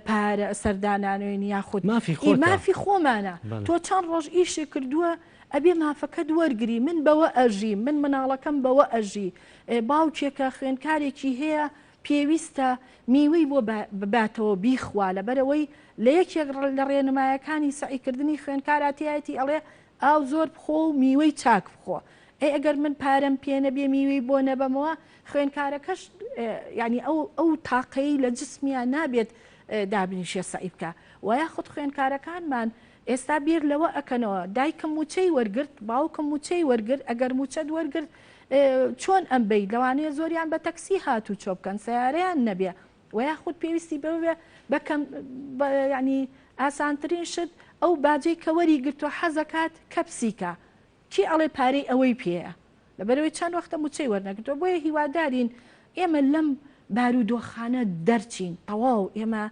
[SPEAKER 2] پارە سەردانانوێن یاخود
[SPEAKER 1] مافی خۆتە.
[SPEAKER 2] مافی خۆمانە تۆ چەند ڕۆژ ئیشی کردووە ئەبێ مافەکەت وەرگری من بەوە ئەژی من مناڵەکەم بەوە ئەژی باوکێکە خوێندکارێکی هەیە پێویستە میوەی بۆ بباتەوە بیخوا لەبەرئەوەی لە یەکێک لە ڕێنمایەکانی سەعیکردنی خوێندکارا تیایەتی ئەڵێ ئاو زۆر بخۆ و میوەی چاک بخۆ ئەی ئەگەر من پارەم پێ نەبێ میوەی بۆ نەبەمەوە خوێندکارەکەش یانی ئەو ئەو تاقەی لە جسمیا نابێت دابنیشێ سەعی بکا وە یاخود خوێندکارەکانمان ئێستا بیر لەوە ئەکەنەوە دایکم موچەی وەرگرت باوکم موچەی وەرگرت ئەگەر موچەت وەرگرت چۆن ئەم بەیت لەوانەیە زۆریان بە تەکسی هاتوچۆ بکەن سەیارەیان نەبێ وە یاخود پێویستی بەوە بێ بە کەم یانی ئاسانترین شت ئەو باجەی کە وەری گرتوە حەزەکات کەپسی کا کێ ئەڵێ پارەی ئەوەی پێیە لەبەرئەوەی چەند وەختە موچەی وەرنەگرتوە بۆیە هیوادارین ئێمە لەم بارودۆخانە دەرچین تەواو ئێمە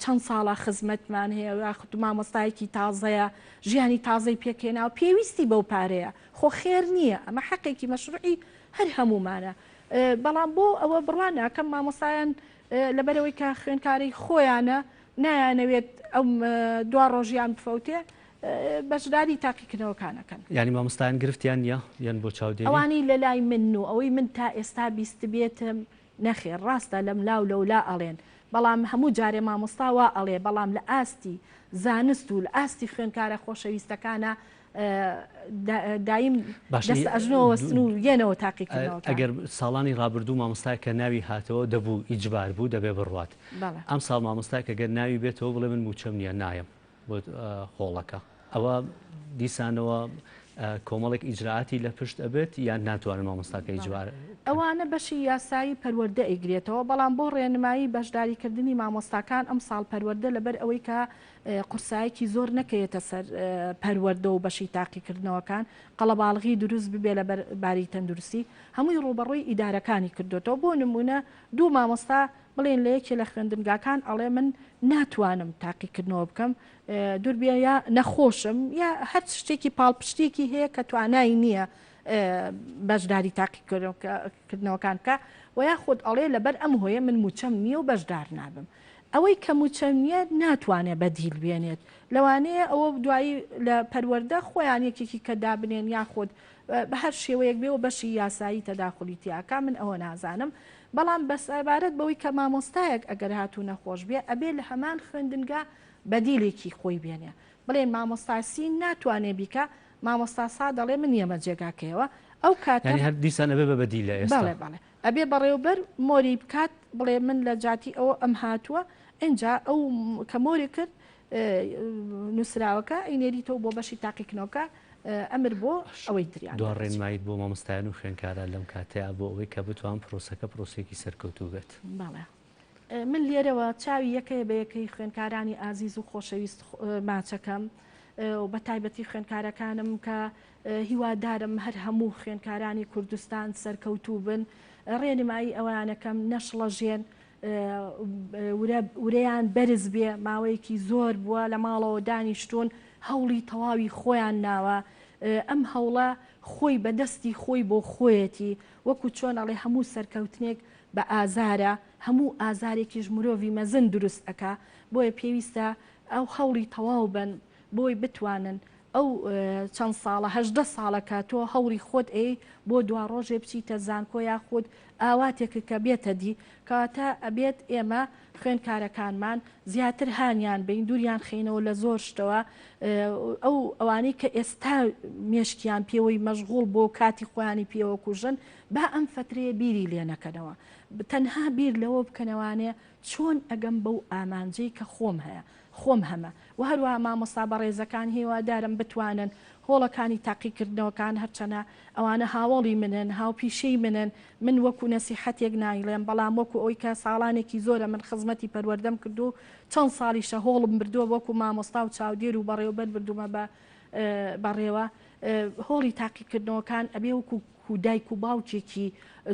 [SPEAKER 2] چەند ساڵە خزمەتمان هەیە یاخود مامۆستایەکی تازەیە ژیانی تازەی پێکهێناوە پێویستی بەو پارەیە خۆ خێر نییە ئەمە حەقێکی مەشروعی هەر هەموومانە بەڵام بۆ ئەوە بڕوا ناکەم مامۆستایان لەبەرئەوەی کە خوێندکاری خۆیانە نایانەوێت ئەم دوا ڕۆژیان بفەوتێ بەشداری تاقیکردنەوەکان ئەکەن.
[SPEAKER 1] یانی مامۆستایان گرفتیان نیە یەن بۆ چاودێری؟
[SPEAKER 2] ئەوانەی لەلای منن و ئەوەی من تا ئێستا بیستبێتم نەخێر ڕاستە لەملا و لەولا ئەڵێن بەڵام هەموو جارێ مامۆستا وا ئەڵێ بەڵام لە ئاستی زانست و لە ئاستی خوێندکارە خۆشەویستەکانا دایم
[SPEAKER 1] باشە
[SPEAKER 2] دەست ئەژنۆ وەستن و یەنەوە تاقیکردنەوەکان.
[SPEAKER 1] ئەگەر ساڵانی ڕابردوو مامۆستایەک کە ناوی هاتەوە دەبوو ئیجبار بوو دەبێ بڕوات
[SPEAKER 2] بەڵێ.
[SPEAKER 1] ئەمساڵ مامۆستایەک ئەگەر ناوی بێتەوە بڵێ من مووچەم نییە نایەم بۆ هۆڵەکە ئەوە دیسانەوە کۆمەڵێک ئیجرائاتی لە پشت ئەبێت یان ناتوانن مامۆستاکە ئیجبار
[SPEAKER 2] ئەوانە بەشی یاسایی پەروەردە ئەیگرێتەوە بەڵام بۆ ڕێنمایی بەشداریکردنی مامۆستاکان ئەمساڵ پەروەردە لەبەر ئەوەی کە قورسایەکی زۆر نەکەوێتە سەر پەروەردە و بەشی تاقیکردنەوەکان، قەڵەباڵغی دروست ببێ لەبەر باری تەندروستی، هەمووی ڕووبەڕووی ئیدارەکانی کردۆتەوە، بۆ نموونە دوو مامۆستا بڵێن لە یەکێ لە خوێندنگاکان ئەڵێ من ناتوانم تاقیکردنەوە بکەم دووربێ یا نەخۆشم یا هەر شتێکی پاڵپشتێکی هەیە کە توانای نییە بەشداری تاقیکردنەوەکان بکە و یاخود ئەڵێ لەبەر ئەم هۆیە من مووچەم نییە و بەشدار نابم. ئەوەی کە مووچە نییە ناتوانێت بەدیل بێنێت، لەوانەیە ئەوە دوایی لە پەروەردە خۆیان یەکێکی کە دابنێن یاخود بە هەر شێوەیەک بێ و بەشی یاسایی تەداخولی تیاکا من ئەوە نازانم، بەڵام بە سەبارەت بەوەی کە مامۆستایەک ئەگەر هاتوو نەخۆش بێ ئەبێ لە هەمان خوێندنگا بەدیلێکی خۆی بێنێ بڵێن مامۆستا سین ناتوانێ بیکا مامۆستا سا دەڵێ من یەمە جێگاکەیەوە ئەو کاتە
[SPEAKER 1] یانی هەر دیسان ئەبێ بە بەدیل لە ئێستا.
[SPEAKER 2] بەڵێ بەڵێ ئەبێ بەڕێوبەر مۆری بکات بڵێ من لە جاتی ئەوە ئەم هاتووە ئینجا ئەو کە مۆری کرد نووسراوەکە ئەینێریتەوە بۆ بەشی تاقیکنەوەکە ئەمر بۆ ئەوەی تریان
[SPEAKER 1] دوا ڕێنماییت بۆ مامۆستایان و خوێندکاران لەم کاتەیا بۆ ئەوەی کە بتوان پرۆسەکە پرۆسەیەکی سەرکەوتوو بێت؟
[SPEAKER 2] بەڵێ من لێرەوە چاوی یەکەیە بە یەکەی خوێندکارانی ئازیز و خۆشەویست ماچەکەم و بە تایبەتی خوێندکارەکانم کە هیوادارم هەر هەموو خوێندکارانی کوردستان سەرکەوتوو بن، ڕێنمایی ئەویانەکەم نەشڵەژێن، ورەیان بەرز بێ، ماوەیەکی زۆر بووە لە ماڵەوە دانیشتوون، هەوڵی تەواوی خۆیان ناوە، ئەم هەوڵە خۆی بە دەستی خۆی بۆ خۆیەتی، وەکو چۆن ئەڵێ هەموو سەرکەوتنێک بە ئازارە، هەموو ئازارێکیش مرۆڤی مەزن دروست ئەکا، بۆیە پێویستە ئەو هەوڵی تەواو بەن بۆی بتوانن ئەو چەند ساڵە 18 ساڵە کە تۆ هەوڵی خۆت ئەی بۆ دواڕۆژێ بچیتە زانکۆ یاخود ئاواتێکت کە بێتە دی، کەواتە ئەبێت ئێمە خوێندکارەکانمان زیاتر هانیان بەین دووریان خەینەوە لە زۆر شتەوە ئەو ئەوانەی کە ئێستا مێشکیان پێوەی مەشغوڵ بۆ کاتی خۆیانی پێوە کوژن با ئەم فەترەیە بیری لێ نەکەنەوە تەنها بیر لەوە بکەنەوانێ چۆن ئەگەم بەو ئامانجەی کە خۆم هەیە خۆم هەمە وە هەروەها مامۆستا بەڕێزەکان هیوادارم بتوانن هۆڵەکانی تاقیکردنەوەکان هەرچەنە ئەوانە هاوەڵی منن هاوپیشەی منن من وەکو نەسیحەتێک نایڵێم بەڵام وەکو ئەوی کە ساڵانێکی زۆرە من خزمەتی پەروەردەم کردو چەند ساڵیشە هۆڵم بردووە وەکو مامۆستا و چاودێر و بەڕێوەبەر بردوومە بە بەڕێوە هۆڵی تاقیکردنەوەکان ئەبێ وەکو دایک و باوکێکی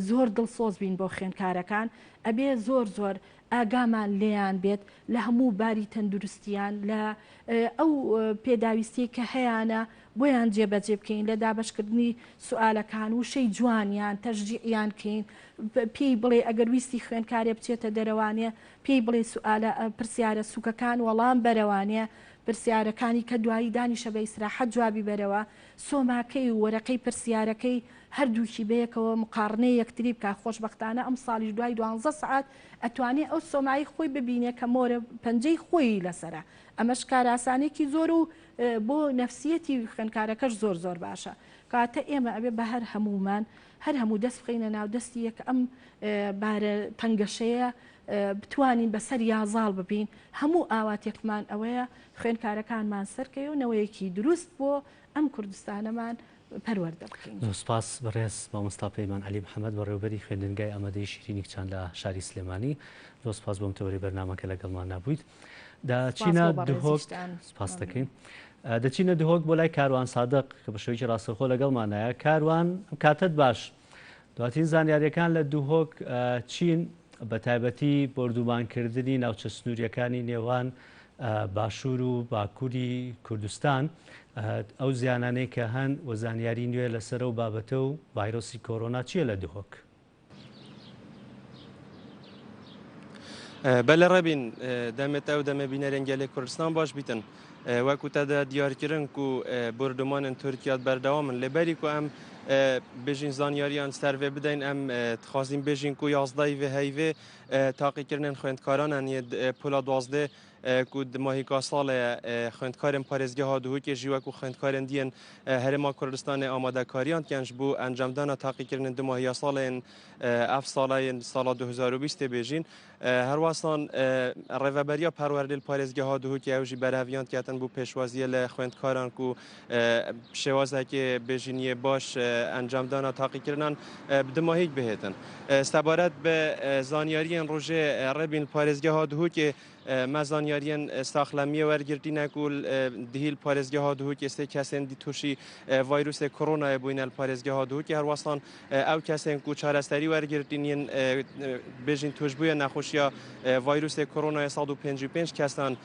[SPEAKER 2] زۆر دڵسۆز بین بۆ خوێندکارەکان ئەبێ زۆر زۆر ئاگامان لێیان بێت لە هەموو باری تەندروستیان، لە ئەو پێداویستیەی کە هەیانە بۆیان جێبەجێ بکەین، لە دابەشکردنی سوئالەکان وشەی جوانیان تەشجیعیان کەین، پێی بڵێ ئەگەر ویستی خوێندکارێ بچێتە دەرەوانێ پێی بڵێ سوئالە پرسیارە سوکەکان وەڵام بەرەوانێ، پرسیارەکانی کە دوایی دانیشە بە ئیسراحەت جوابی بەرەوە، سۆماکەی و وەرەقەی پرسیارەکەی هەردووکی بەیەکەوە مقاڕنەی یەکتری بکا، خۆشبەختانە ئەمساڵیش دوای دوانزە سەعات ئەتوانێ ئەو سۆمایەی خۆی ببینێ کە مۆرە پەنجەی خۆیی لەسەرە، ئەمەش کارئاسانیەکی زۆر و بۆ نەفسیەتی خوێندکارەکەش زۆر زۆر باشە. کەواتە ئێمە ئەبێ بە هەر هەموومان هەر هەموو دەست بخەینە ناو دەستی یەک ئەم بارە تەنگەشەیە بتوانین بەسەریا زاڵ ببین، هەموو ئاواتێکمان ئەوەیە خوێندکارەکانمان سەرکەوێ و نەوەیەکی دروست بۆ ئەم کوردستانەمان پەروەردە بکەین.
[SPEAKER 1] زۆر سوپاس بەڕێز مامۆستا پەیمان عەلی محەمەد بەڕێوەبەری خوێندنگای ئامادەیی شیرینی کچان لە شاری سلێمانی زۆر سوپاس بۆم تەوەرەی بەرنامەکە لەگەڵماندا بوویت. دەچینە دهۆک سوپاس دەکەین. دەچینە دهۆک بۆ لای کاروان سادق کە بە شێوەیەکی ڕاستەوخۆ لەگەڵمانایە. کاروان کاتت باش. دواترین زانیاریەکان لە دهۆک چین بە تایبەتی بۆردومانکردنی ناوچە سنووریەکانی نێوان باشوور و باکووری کوردستان ئەو زیانانەی کە هەن و زانیاری نوێ لەسەر ئەو بابەتە و ڤایرۆسی کۆرۆنا چییە لە دهۆک؟
[SPEAKER 3] بەلێ ڕێبین دەمێ تە و دەمێ بینەرێن گەلێ کوردستان باش بیتن. وەکو تە دە دیارکردن کو بۆردومانên تورکیا بەردەوامن لێ بەری کو ئەم بێژین زانیاریان سەر vê بدەین ئەم دخوازین بێژین کو یازدەی vê heyvê تاقیکردنên خوێندکارانن یê پۆla دوازدە ku di mahîka salê ye xwendkarên parêzgeha Duhokê jî wekû xwendkarên diyên Herêma Kurdistanê amadekariyan dikin ji bo encamdana taqîkirinên du mahiya salê yên ev sala yên sala 2020 ê bêjîn. Herwesan Rêveberiya Perwerdê li parêzgeha Duhokê ew jî berheviyan diketin bo pêşwaziyê li xwendkaran ku şêwazekê bêjîn yê baş encamdana taqîkirinan bi du mahîk bihêtin. Sebaret bi zanyariyên rojê rêbîn li parêzgeha Duhokê Me zanyariyên saxlemiyê wergirtîne ku dihî li parêzgeha Duhokê sê kesên dî tûşî vayrûsê koronayê bûyne li parêzgeha Duhokê. Her wesan ew kesên ku çareserî wergirtîn yên bêjîn tûşbûye nexweşiya vayrûsê koronayê 155 kesan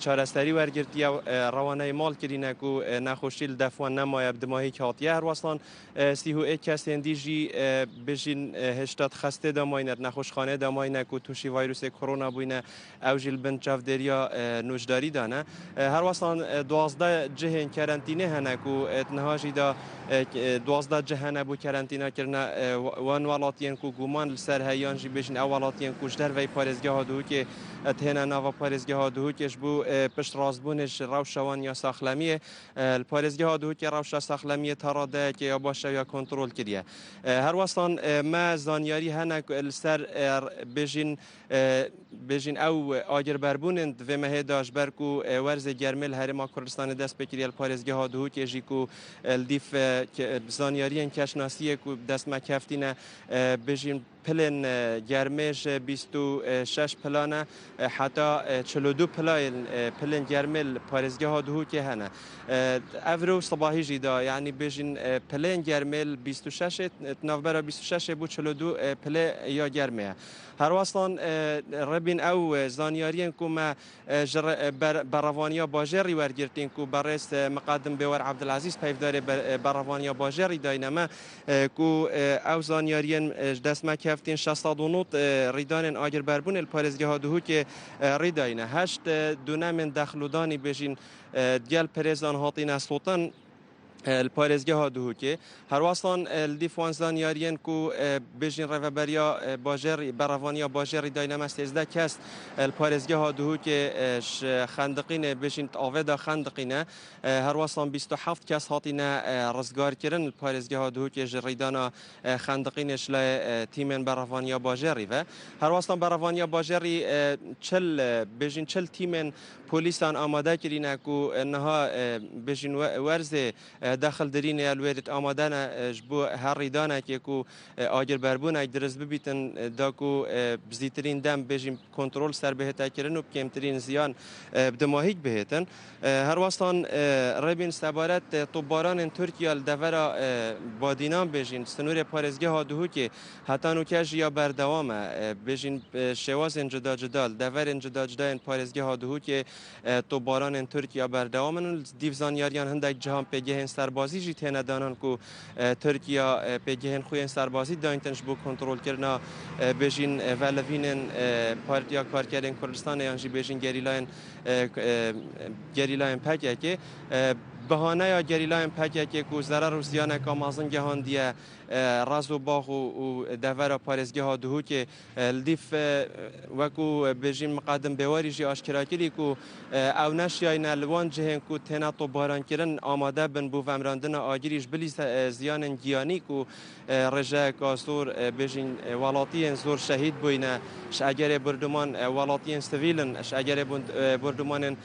[SPEAKER 3] çareserî wergirtiye û rewaneyê mal kirîne ku nexweşî li def wan nemaye bi dimahîk hatiye. Her wesan 31 kesên dî jî bijîn hêşta di xestê de mayne, di nexweşxaneyê de mayne ku tûşî vayrûsê korona bûyne, ew jî li bin çavdêriya nûjdarî de ne. Her wesan 12 cihên kerentînê hene ku di niha jî de 12 cih hene bo kerentîna kirine wan welatiyên ku guman li ser heye yan jî bêjin ew welatiyên ku ji derveyî parêzgeha Duhokê dihêne nava parêzgeha Duhokê ji bo piştrastbûnê ji rewşa wan ya saxlemiyê. Li parêzgeha Duhokê rewşa saxlemiyê ta radeyekê ya baş e ya kontrol kiriye. Her wesan me zanyarî hene ku li ser bêjîn bêjîn ew agirberbûnên di vê mehê de ji ber ku werzê germê li Herêma Kurdistanê dest pê kiriye li parêzgeha Duhokê jî ku li dîf zanyariyên keşnasiyê ku dest me keftîne bêjîn. پلên germê ji 26 pilane heta 42 pilayên pilên germê li parêzgeha Duhokê hene. Evro sibahî jî da yanî bêjin pilên germê li 26 navbera 26 bû 42 pile ya germê ye. Herwestan rebîn ew zanyariyên ku me ji berevaniya bajêrî wergirtîn ku berêz Miqedim Bêwer Ebdulezîz peyvdarê berevaniya bajêrî dayne me ku ew zanyariyên ji dest me keftîn 690 rîdanên agirberbûnê li parêzgeha Duhokê rî dayne. Heşt dûnemên dexlûdanî bêjîn gel pirêzan hatîne sotin li parêzgeha Duhokê. Herwestan li dîf wan zanyariyên ku bêjin rêveberiya bajêrî berevaniya bajêrî dayne me 13 kes li parêzgeha Duhokê ji xendiqînê bêjin avê de xendiqîne. Herwestan 27 kes hatîne rizgarkirin li parêzgeha Duhokê ji rîdana xendiqînê ji layê tîmên berevaniya bajêrî ve. Herwestan berevaniya bajêrî 40 bêjin 40 tîmên polîsan amade kirîne ku niha bêjin werzê dexil dirînê li wê amade ne ji bo her rîdanekê ku agirberbûnek dirist bibîtin da ku bi zîtirîn dem bêjin kontrol ser bihête kirin û bi kêmtirîn ziyan bi dimahîk bihêtin. Herwestan rêbîn sebaret topbaranên Tirkiya li devera Badînan bêjin sinûrê parêzgeha Duhokê heta nûke jî ya berdewam e. Bêjin şêwazên cuda cuda li deverên cuda cuda yên parêzgeha Duhokê topbaranên Tirkiya berdewam in û dîv zanyariyan hindek cihan pêgehên serbazî jî têne danan ku Tirkiya pêgehên xwe yên serbazî dayîntin ji bo kontrolkirina bêjin velivînên Partiya Karkerên Kurdistanê yan jî bêjin gerîlayên gerîlayên PKK. Bihaneya gerîlayên PKK ku zerer û ziyaneka mezin gehandiye rez û bax û devera parêzgeha Duhokê li dîf wekû bêjin Miqedim Bêwarî jî aşkera kirî ku ew neşiyayne li wan cihên ku têne topbarankirin amade bin bo vemrandina agirî ji bilî ziyanên giyanî ku rêjeyeka zor bêjin welatiyên zor şehîd bûyne ji egerê burdûman welatiyên sivîl in ji egerê burdûmanên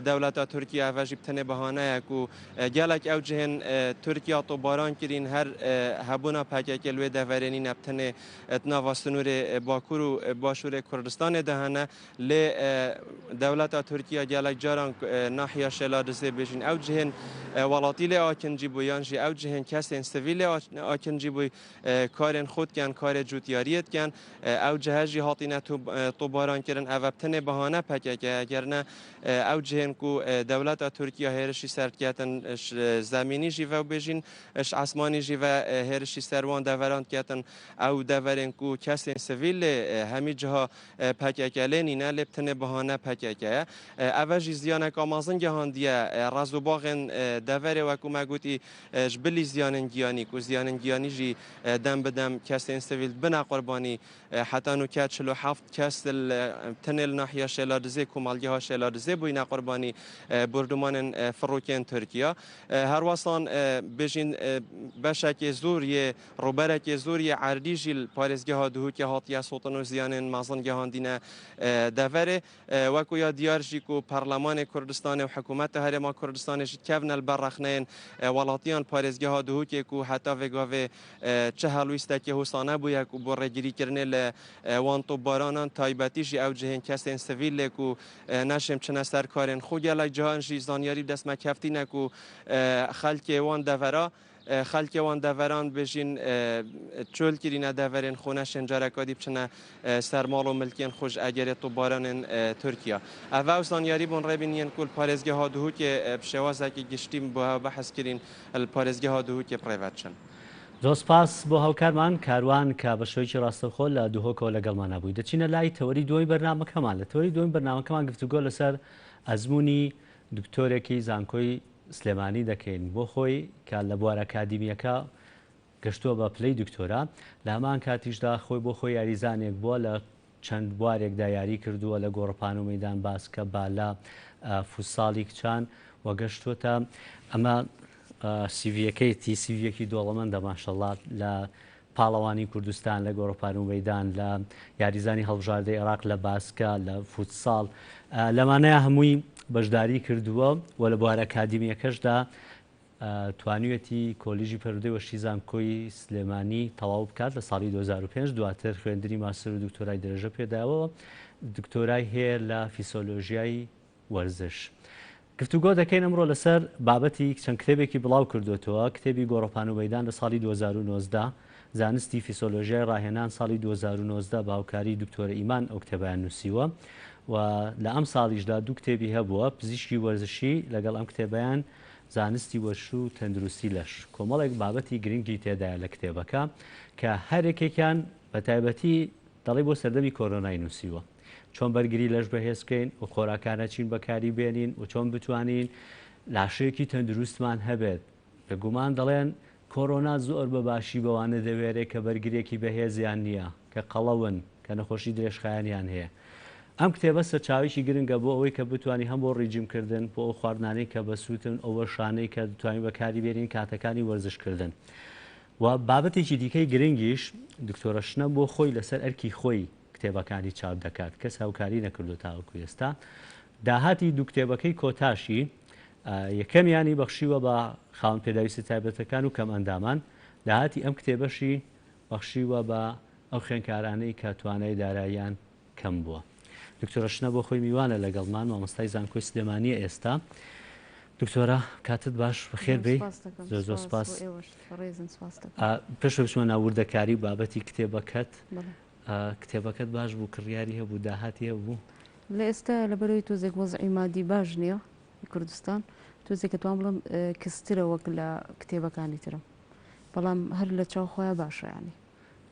[SPEAKER 3] dewleta Tirkiye ev jî bi tenê behane ye ku gelek ew cihên Tirkiya topbaran kirîn her hebûna PKK li wê deverê nîne bi tenê di nava sinûrê Bakur û Başûrê Kurdistanê de hene lê dewleta Tirkiye gelek caran nahiya Şêladizê bêjin ew cihên welatî lê akincî bû yan jî ew cihên kesên sivîl lê akincî bû karên xwe dikin karê cotyariyê dikin ew cihe jî hatîne topbaran kirin ev bi tenê behane PKK eger ne ew cihên ku dewleta Tirkiye hêrişî ser diketin zemînî jî ve bêjin ji esmanî jî ve hêrişî ser wan deveran diketin ew deverên ku kesên sivîl lê hemî ciha PKK lê nîne lê bi tenê behane PKK ye. Ev jî ziyaneka mezin gehandiye rez û baxên deverê wekû me gotî ji bilî ziyanên giyanî ku ziyanên giyanî jî dem bi dem kesên sivîl dibine qurbanî heta nûke 47 kes tenê li nahiya Şêladizê komalgeha Şêladizê bûyne qurbanî burdûmanên firokên Tirkiya. Herwesan bêjin beşekê zor yê rûberekê zor yê erdî jî li parêzgeha Duhokê hatiye sotin û ziyanên mezin gehandîne deverê. Wekû ya diyar jî ku Parlemanê Kurdistanê û Hikûmeta Herêma Kurdistanê jî kevne li ber rexneyên welatiyan parêzgeha Duhokê ku heta vê gavê çi helwîstekê hosa nebûye ku bo rêgirîkirinê li wan topbaranan taybetî jî ew cihên kesên sivîl lê ku neşêm çine ser karên xwe gelek cihan jî zanyarî bi dest me keftîne ku xelkê wan devera xelkê wan deveran bêjin çol kirîne deverên xwe neşên careka dî biçine ser mal û milkên xwe ji egerê topbaranên Tirkiya. Ev ew zanyarî bûn rêbîn yên ku li parêzgeha Duhokê bi şêwazekî giştî bo hev behs kirîn li parêzgeha Duhokê bi rê ve diçin.
[SPEAKER 1] زۆر سپاس بۆ هاوکارمان کاروان کە بە شێوەیەکی ڕاستەوخۆ لە دهۆکەوە لەگەڵمان نەبووی. دەچینە لای تەوەری دووەمی بەرنامەکەمان. لە تەوەری دووەمی بەرنامەکەمان گفتوگۆ لەسەر ئەزموونی دکتۆرێکی زانکۆی سلێمانی دەکەین بۆ خۆی کە لە بوارە ئەکادیمیەکە گەشتووە بە پلەی دکتۆرا، لە هەمان کاتیشدا خۆی بۆ خۆی یاریزانێک بووە لە چەند بوارێکدا یاری کردووە لە گۆڕپان و مەیدان باسکە بالە فوتساڵی کچان و گەشتووەتە ئەمە سیڤیەکەیتی سیڤیەکی دۆڵەمەندە ماشەڵڵا لە پاڵەوانی کوردستان لە گۆڕپان و مەیدان لە یاریزانی هەڵبژاردەی عێراق لە باسکە لە فوتساڵ لەمانەیە هەمووی بەشداری کردووە و لە بوارە ئەکادیمیەکەشدا توانیویەتی کۆلیژی پەروەردەی وەرزشی زانکۆی سلێمانی تەواو بکات لە ساڵی 2005، دواتر خوێندنی ماستەر و دکتۆرای درێژە پێداوە، دکتۆرای هەیە لە فیسۆلۆژیای وەرزش. گفتوگۆ دەکەین ئەمڕۆ لەسەر بابەتی چەند کتێبێکی بڵاو کردوێتەوە، کتێبی گۆڕەپان و مەیدان لە ساڵی 2019، زانستی فیسۆلۆژیای ڕاهێنان ساڵی 2019 بە هاوکاری دکتۆرە ئیمان ئەو کتێبیان نووسیوە و لە ئەم ساڵیشدا دوو کتێبی هەبووە، پزیشکی وەرزشی لەگەڵ ئەم کتێبیان زانستی وەرزش و تەندروستی لەش. کۆمەڵێک بابەتی گرنگی تێدایە لە کتێبەکە کە هەر یەکێکیان بە تایبەتی دەڵێی بۆ سەردەمی کۆرۆنای نووسیوە. چۆن بەرگری لەش بەهێز بکەین و خۆراکانە چین بەکاری بێنین و چۆن بتوانین لاشەیەکی تەندروستمان هەبێت. بێگومان دەڵێن کۆرۆنا زۆر بە باشی بەوانە دەوێرێ کە بەرگریەکی بەهێزیان نییە، کە قەڵەون، کە نەخۆشی درێژخایەنیان هەیە. ئەم کتێبە سەرچاوەیەکی گرنگە بۆ ئەوەی کە بتوانی هەم بۆ ڕیجیم کردن، بۆ ئەو خواردنانەی کە بەسوودن، ئەو وەرشانەی کە دەتوانین بەکاری بێنین، کاتەکانی وەرزش کردن. و بابەتێکی دیکەی گرنگیش دکتۆرە شنە بۆ خۆی لەسەر ئەرکی خۆی کتێبەکانی چاپ دەکات، کەس هاوکاری نەکردووە تاوەکو ئێستا. داهاتی دوو کتێبەکەی کۆتاشی، یەکەمیانی بەخشیوە بە خاوەن پێداویستە تایبەتەکان و کەمئەندامان، داهاتی ئەم کتێبەشی بەخشیوە بە ئەو خوێندکارانەی کە توانای داراییان کەم بووە. دکتۆرە شنە بۆ خۆی میوانە لەگەڵمان، مامۆستای زانکۆی سلێمانییە ئێستا. دکتۆرە کاتت باش، بەخێر بێی. زۆر زۆر سپاس. پێش بچمە ناو وردەکاری و بابەتی کتێبەکەت، کتێبەکەت باش بوو، کڕیاری هەبوو، داهاتی هەبوو؟
[SPEAKER 4] لە ئێستا لەبەرەوەی تۆزێک وەزعی مادی باش نییە کوردستان، تۆزێک ئەتوانم بڵێم کزترە وەک لە کتێبەکانی ترم، بەڵام هەر لە چاو خۆیا باشە یانی.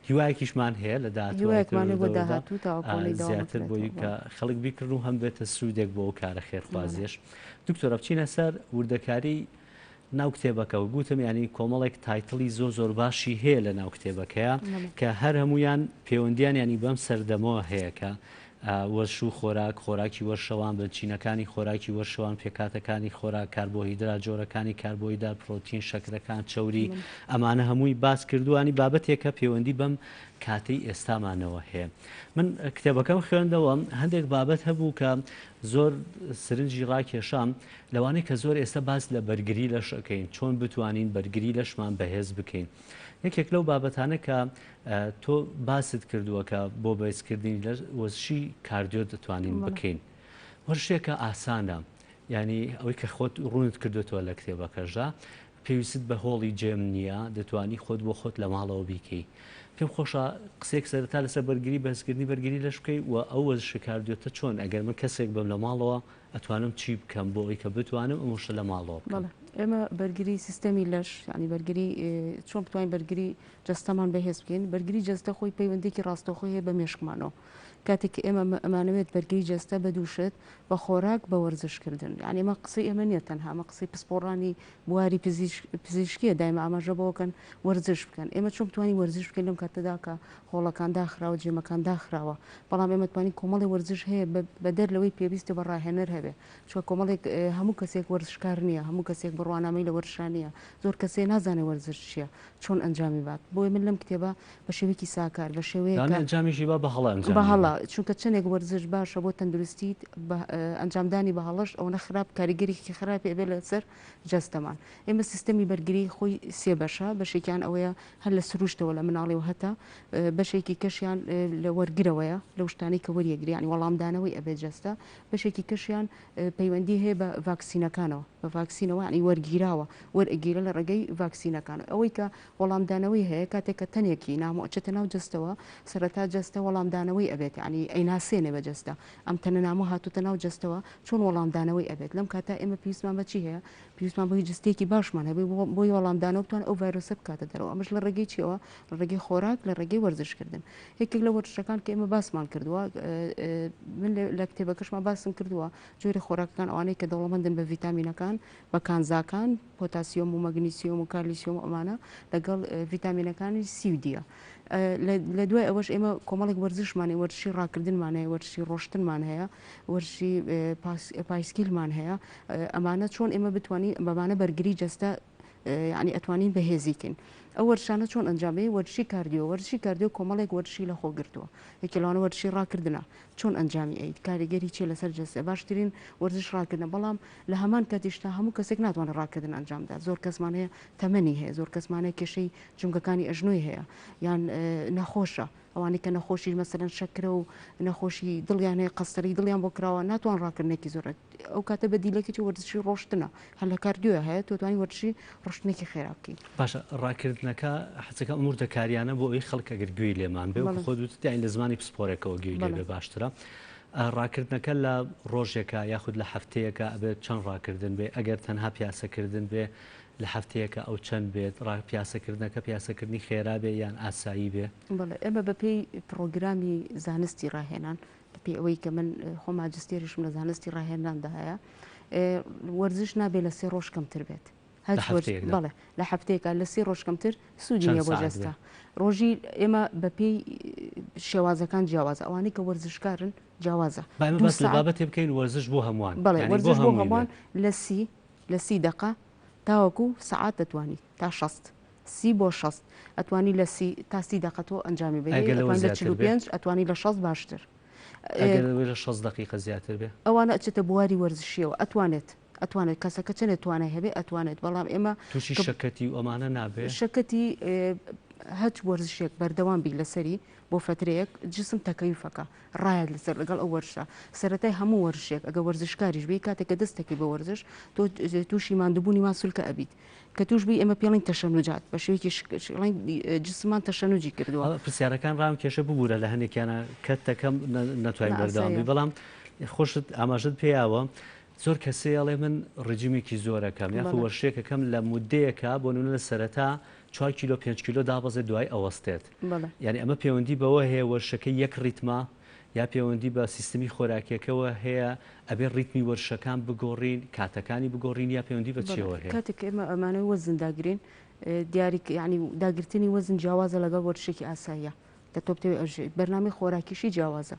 [SPEAKER 1] هیوایەکیشمان هەیە لە داهاتوو
[SPEAKER 4] هیوایەکمان هەیە بۆ داهاتوو تاوەکو ئەوەی دەوام
[SPEAKER 1] زیاتر بۆی
[SPEAKER 4] بکرێتەوە.
[SPEAKER 1] کە خەڵک بیکڕن و هەم بێتە سوودێک بۆ ئەو کارە خێرخوازیەش. دکتۆرە بچینە سەر وردەکاری ناو کتێبەکە و گوتم یانی کۆمەڵێک title ی زۆر زۆر باشی هەیە لە ناو کتێبەکەیە کە هەر هەمویان پەیوەندیان ینی بەم سەردەمەوە هەیە کە وەرش و خۆراک، خۆراکی وەرشەوان، بنچینەکانی خۆراکی وەرشەوان، پێکهاتەکانی خۆراک، کاربۆهیدرات، جۆرەکانی کاربۆهیدرات، پرۆتین، شەکرەکان، چەوری، ئەمانە هەمووی باس کردووانی بابەتێکە پەیوەندی بەم کاتەی ئێستامانەوە هەیە. من کتێبەکەم خوێندەوە هەندێک بابەت هەبوو کە زۆر سرنجی ڕاکێشام، لەوانەیە کە زۆر ئێستا باس لە بەرگری لەش ئەکەین، چۆن بتوانین بەرگری لەشمان بەهێز بکەین. یەکێک لەو بابەتانە کە تۆ باست کردووە کە بۆ بەهێزکردنی لەش وەرزشی cardio دەتوانین بکەین. وەرزشێکە ئاسانە، یعنی ئەوەی کە خۆت ڕوونت کردوێتەوە لە کتێبەکەشدا، پێویستت بە هۆڵی gym نییە، دەتوانی خۆت بۆ خۆت لە ماڵەوە بیکەی. پێم خۆشە قسەیەک سەرەتا لەسەر بەرگری بەهێزکردنی بەرگری لەش بکەی و ئەو وەرزشە cardio تە چۆن ئەگەر من کەسێک بم لە ماڵەوە ئەتوانم چی بکەم بۆ ئەوەی کە بتوانم ئەم وشە لە ماڵەوە بکەم؟
[SPEAKER 4] بەڵێ ئێمە بەرگری سیستەمی لەش یانی بەرگری چۆن بتوانین بەرگری جەستەمان بەهێز بکەین بەرگری جەستە خۆی پەیوەندێکی ڕاستەوخۆی هەیە بە مێشکمانەوە کاتێک کە ئێمە ئەمانەوێت بەرگری جەستە بە دوو شت بە خۆراک بە وەرزشکردن یانی ئێمە قسەی ئێمە نییە تەنها ئەمە قسەی پسپۆڕانی بواری پزیشکیە دایمە ئاماژە بەوەکەن وەرزش بکەن ئێمە چۆن بتوانین وەرزش بکەین لەم کاتەدا کە هۆڵەکان داخراوە gym ەکان داخراوە بەڵام ئێمە توانین کۆمەڵی وەرزش هەیە بەدەر لەوەی پێویستە بە ڕاهێنەر هەبێ چونکە کۆمەڵێک هەموو کەسێک وەرزشکار نییە هەموو کەسێک بڕوانامەی لە وەرزشا نییە زۆر کەسێ نازانێ وەرزش چییە چۆن ئەنجامی بات بۆیە من لەم کتێبە بە شێوەیەکی ساکار بە شێوەیەک
[SPEAKER 1] لەوانەیە ئەنجامیشی با بە هەڵە ئەنجامی
[SPEAKER 4] بە هەڵە چونکە چەندێک وەرزش باشە بۆ تەندروستیت بە ئەنجامدانی بە هەڵەش ئەوەنە خراپ کاریگەریی خراپی ئەبێت لەسەر جەستەمان ئێمە سیستەمی بەرگری خۆی سێ بەشە بەشێکیان ئەوەیە هەر لە سروشتەوە لە مناڵیەوە هەتا بەشێکی کەشیان لە وەرگرەوەیە لەو شتانەی کە وەریەگری یانی وەڵامدانەوەی ئەبێت جەستە بەشێکی کەشیان پەیوەندی هەیە بە ڤاکسینەکانەوە بە ڤاکسینەوە یانی وەرگیراوە وەرئەگیرە لە ڕێگەی ڤاکسینەکان ئەوەی کە وەڵامدانەوەی هەیە کاتێک کە تەنێکی نامۆ ئەچێتە ناو جەستەوە سەرەتا جەستە وەڵامدانەوەی ئەبێت یانی ئەیناسێنێ بە جەستە ئەم تەنە نامۆ هاتووتە ناو جەستەوە چۆن وەڵامدانەوەی ئەبێت لەم کاتە ئێمە پێویستمان بە چی هەیە پێویستمان بەوەی جەستەیەکی باشمان هەبێ بۆی وەڵامدانەوە بتوانێت ئەو ڤایرۆسە بکاتە دەرەوە ئەمەش لە ڕێگەی چیەوە لە ڕێگەی خۆراک لە ڕێگەی وەرزشکردن یەکێک لە وەرزشەکان کە ئێمە باسمان کردووە من لە کتێبەکەشمان باسم کردووە جۆری خۆراکەکان ئەوانەی کە دەوڵەمەندن بە ڤیتامینەکان بە کانزاکان پۆتاسیۆم و مەگنیسیۆم و کالیسیۆم و ئەمانە لەگەڵ ڤیتامینەکانی سی و دیە لە دوای ئەوەش ئێمە کۆمەڵێک وەرزشمان هەیە وەرزشی ڕاکردنمان هەیە وەرزشی ڕۆشتنمان هەیە وەرزشی پایسکیلمان هەیە ئەمانە چۆن ئێمە بتوانین بەمانە بەرگری جەستە یانی ئەتوانین بەهێزی کەین. ئەو وەرزشانە چۆن ئەنجام بەین؟ وەرزشی cardio، وەرزشی cardio کۆمەڵێک وەرزشی لەخۆ گرتووە، یەکێ لەوانە وەرزشی ڕاکردنە، چۆن ئەنجامی ئەیت، کاریگەری چیە لەسەر جەستە، باشترین وەرزش ڕاکردنە، بەڵام لە هەمان کاتیشدا هەموو کەسێک ناتوانێت ڕاکردن ئەنجام بدات، زۆر کەسمان هەیە تەمەنی هەیە، زۆر کەسمان هەیە کێشەی جومگەکانی ئەژنۆی هەیە یان نەخۆشە، ئەوانەی کە نەخۆشی مەسەلەن شەکرە و نەخۆشی دڵیان هەیە قەستەری دڵیان بۆ کراوە ناتوان ڕاکردنێکی زۆر ئەو کاتە بەدیلەکەی وەرزشی ڕۆشتنە هەر لە cardio یە هەیە تۆ توانی وەرزشی ڕۆشتنێکی خێرا بکەیت.
[SPEAKER 1] باشە ڕاکردنەکە حەزەکەم ئەم وردەکاریانە بۆ ئەوەی خەڵک ئەگەر گوێی لێمان بێ وەکو خۆت وتت یانی لە زمانی پسپۆرێکەوە گوێی لێ بێ باشترە ڕاکردنەکە لە ڕۆژێکا یاخود لە هەفتەیەکا ئەبێت چەند ڕاکردن بێ ئەگەر تەنها پیاسەکردن بێ لە هەفتەیەکا ئەو چەند بێت ڕا پیاسەکردنەکە پیاسەکردنی خێرا بێ یان ئاسایی بێ؟
[SPEAKER 4] بەڵێ ئێمە بەپێی پڕۆگرامی زانستی ڕاهێنان بەپێی ئەوەی کە من خۆ ماجستێریشم لە زانستی ڕاهێناندا هەیە وەرزش نابێ لە سێ ڕۆژ کەمتر بێت بەڵێ لە هەفتەیەکە لە سێ ڕۆژ کەمتر سوودی نیە بۆ جەستە ڕۆژی ئێمە بەپێی شێوازەکان جیاوازە ئەوانەی کە وەرزشکارن جیاوازە
[SPEAKER 1] باس لە بابەتێ بکەین وەرزش بۆ هەمووان
[SPEAKER 4] بەڵێ وەرزش بۆ هەمووان لە سی لە سی دەقە تاوەکو سەعات دەتوانی تا 60 سی بۆ 60 ئەتوانی لە سی تا سی دەقە تۆ ئەنجامی بەی
[SPEAKER 1] ئەگەر لەوە
[SPEAKER 4] ئەتوانی لە
[SPEAKER 1] زیاتر بێ؟
[SPEAKER 4] 45 ئەتوانی لە 60 باشتر
[SPEAKER 1] ئەگەر لەوەی لە 60 دەقیقە زیاتر بێ؟
[SPEAKER 4] ئەوانە ئەچێتە بواری وەرزشیەوە ئەتوانێت ئەتوانێت کەسەکە چەنێ توانای هەبێ ئەتوانێت بەڵام ئێمە
[SPEAKER 1] تووشی
[SPEAKER 4] کە
[SPEAKER 1] شەکەتی و ئەمانە نابێ؟
[SPEAKER 4] شەکەتی هەچ وەرزشێک بەردەوام بی لەسەری بۆ فەترەیەک جسم تەکەیفەکە ڕایەت لەسەر لەگەڵ ئەو وەرزشە سەرەتای هەموو وەرزشێک ئەگە وەرزشکاریش بی کاتێک کە دەست دەکەی بە وەرزش تۆ تووشی ماندووبوونی ماسولکە ئەبیت کە تووش بووی ئێمە پێڵین تەشەنوجات بە شێوەیەکی شڵین جسمان تەشەنوجی کردووە.
[SPEAKER 1] پرسیارەکان ڕام کێشە ببوورە لە هەنێکیانە کەت دەکەم نەتوانین بەردەوام بی بەڵام خۆشت ئاماژەت پێیاوە زۆر کەسێ ئەڵێ من ڕجیمێکی زۆرەکەم یاخو وەرشێکەکەم لە مودەیەکە بۆ نمونە لە سەرەتا چوار کیلۆ پێنج کیلۆ دابەزێت دوای ئەوەستێت یعنی ئەمە پەیوەندی بەوە هەیە وەرشەکە یەک ڕیتمە یا پەیوەندی بە سیستمی خۆراکیەکەوە هەیە ئەبێ ڕیتمی وەرشەکان بگۆڕین کاتەکانی بگۆڕین یا پەیوەندی بە چیەوە هەیە؟
[SPEAKER 4] کاتێک ئێمە ئەمانەوێ وەزن داگرین دیاری یعنی داگرتنی وەزن جیاوازە لەگەڵ وەرشێکی ئاساییە کە تۆ بتەوێ ئەژێ بەرنامەی خۆراکیشی جیاوازە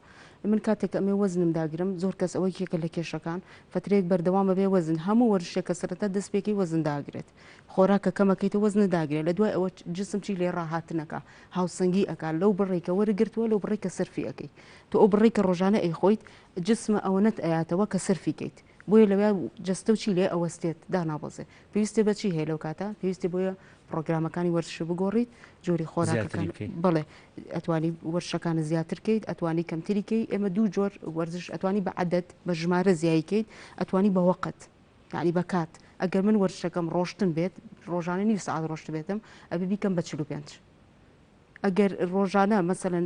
[SPEAKER 4] من کاتێک ئەمێ وەزنم داگرم زۆر کەس ئەوە یەکێکە لە کێشەکان فترەیەک بەردەوامە بێ وەزن هەموو وەرزشێک کە سەرەتا دەست پێکەی وەزن داگرێت خۆراکە کەمەکەیتە وەزنە داگرێت لە دوای ئەوە جسم چی لێ ڕاهاتنەکە هاوسەنگی ئەکا لەو بڕێک کە وەرگرتووە لەو بڕێک کە سەرفی ئەەکەی تۆ ئەو بڕێک کە ڕۆژانە ئەیخۆیت جسمە ئەوەنەت ئەیاتەوە کە سەرفی کەیت بۆیە لەویا جەستە و چی لێ ئەوەستێت دانابەزێ پێویستێ بە چی هەیە لەو کاتە پێویستی بۆیە پڕۆگرامەکانی وەرزش بگۆڕیت جۆری خۆراکەکان بەڵێ ئەتوانی وەرزشەکانت زیاتر کەیت ئەتوانی کەمتری کەی ئێمە دوو جۆر وەرزش ئەتوانی بە عەدەد بە ژمارە زیایی کەیت ئەتوانی بە وەقت یعنی بە کات ئەگەر من وەرزشەکەم ڕۆشتن بێت ڕۆژانە نیو سەعات ڕۆشتبێتم ئەبێ بیکەم بە 45 ئەگەر ڕۆژانە مەسەلەن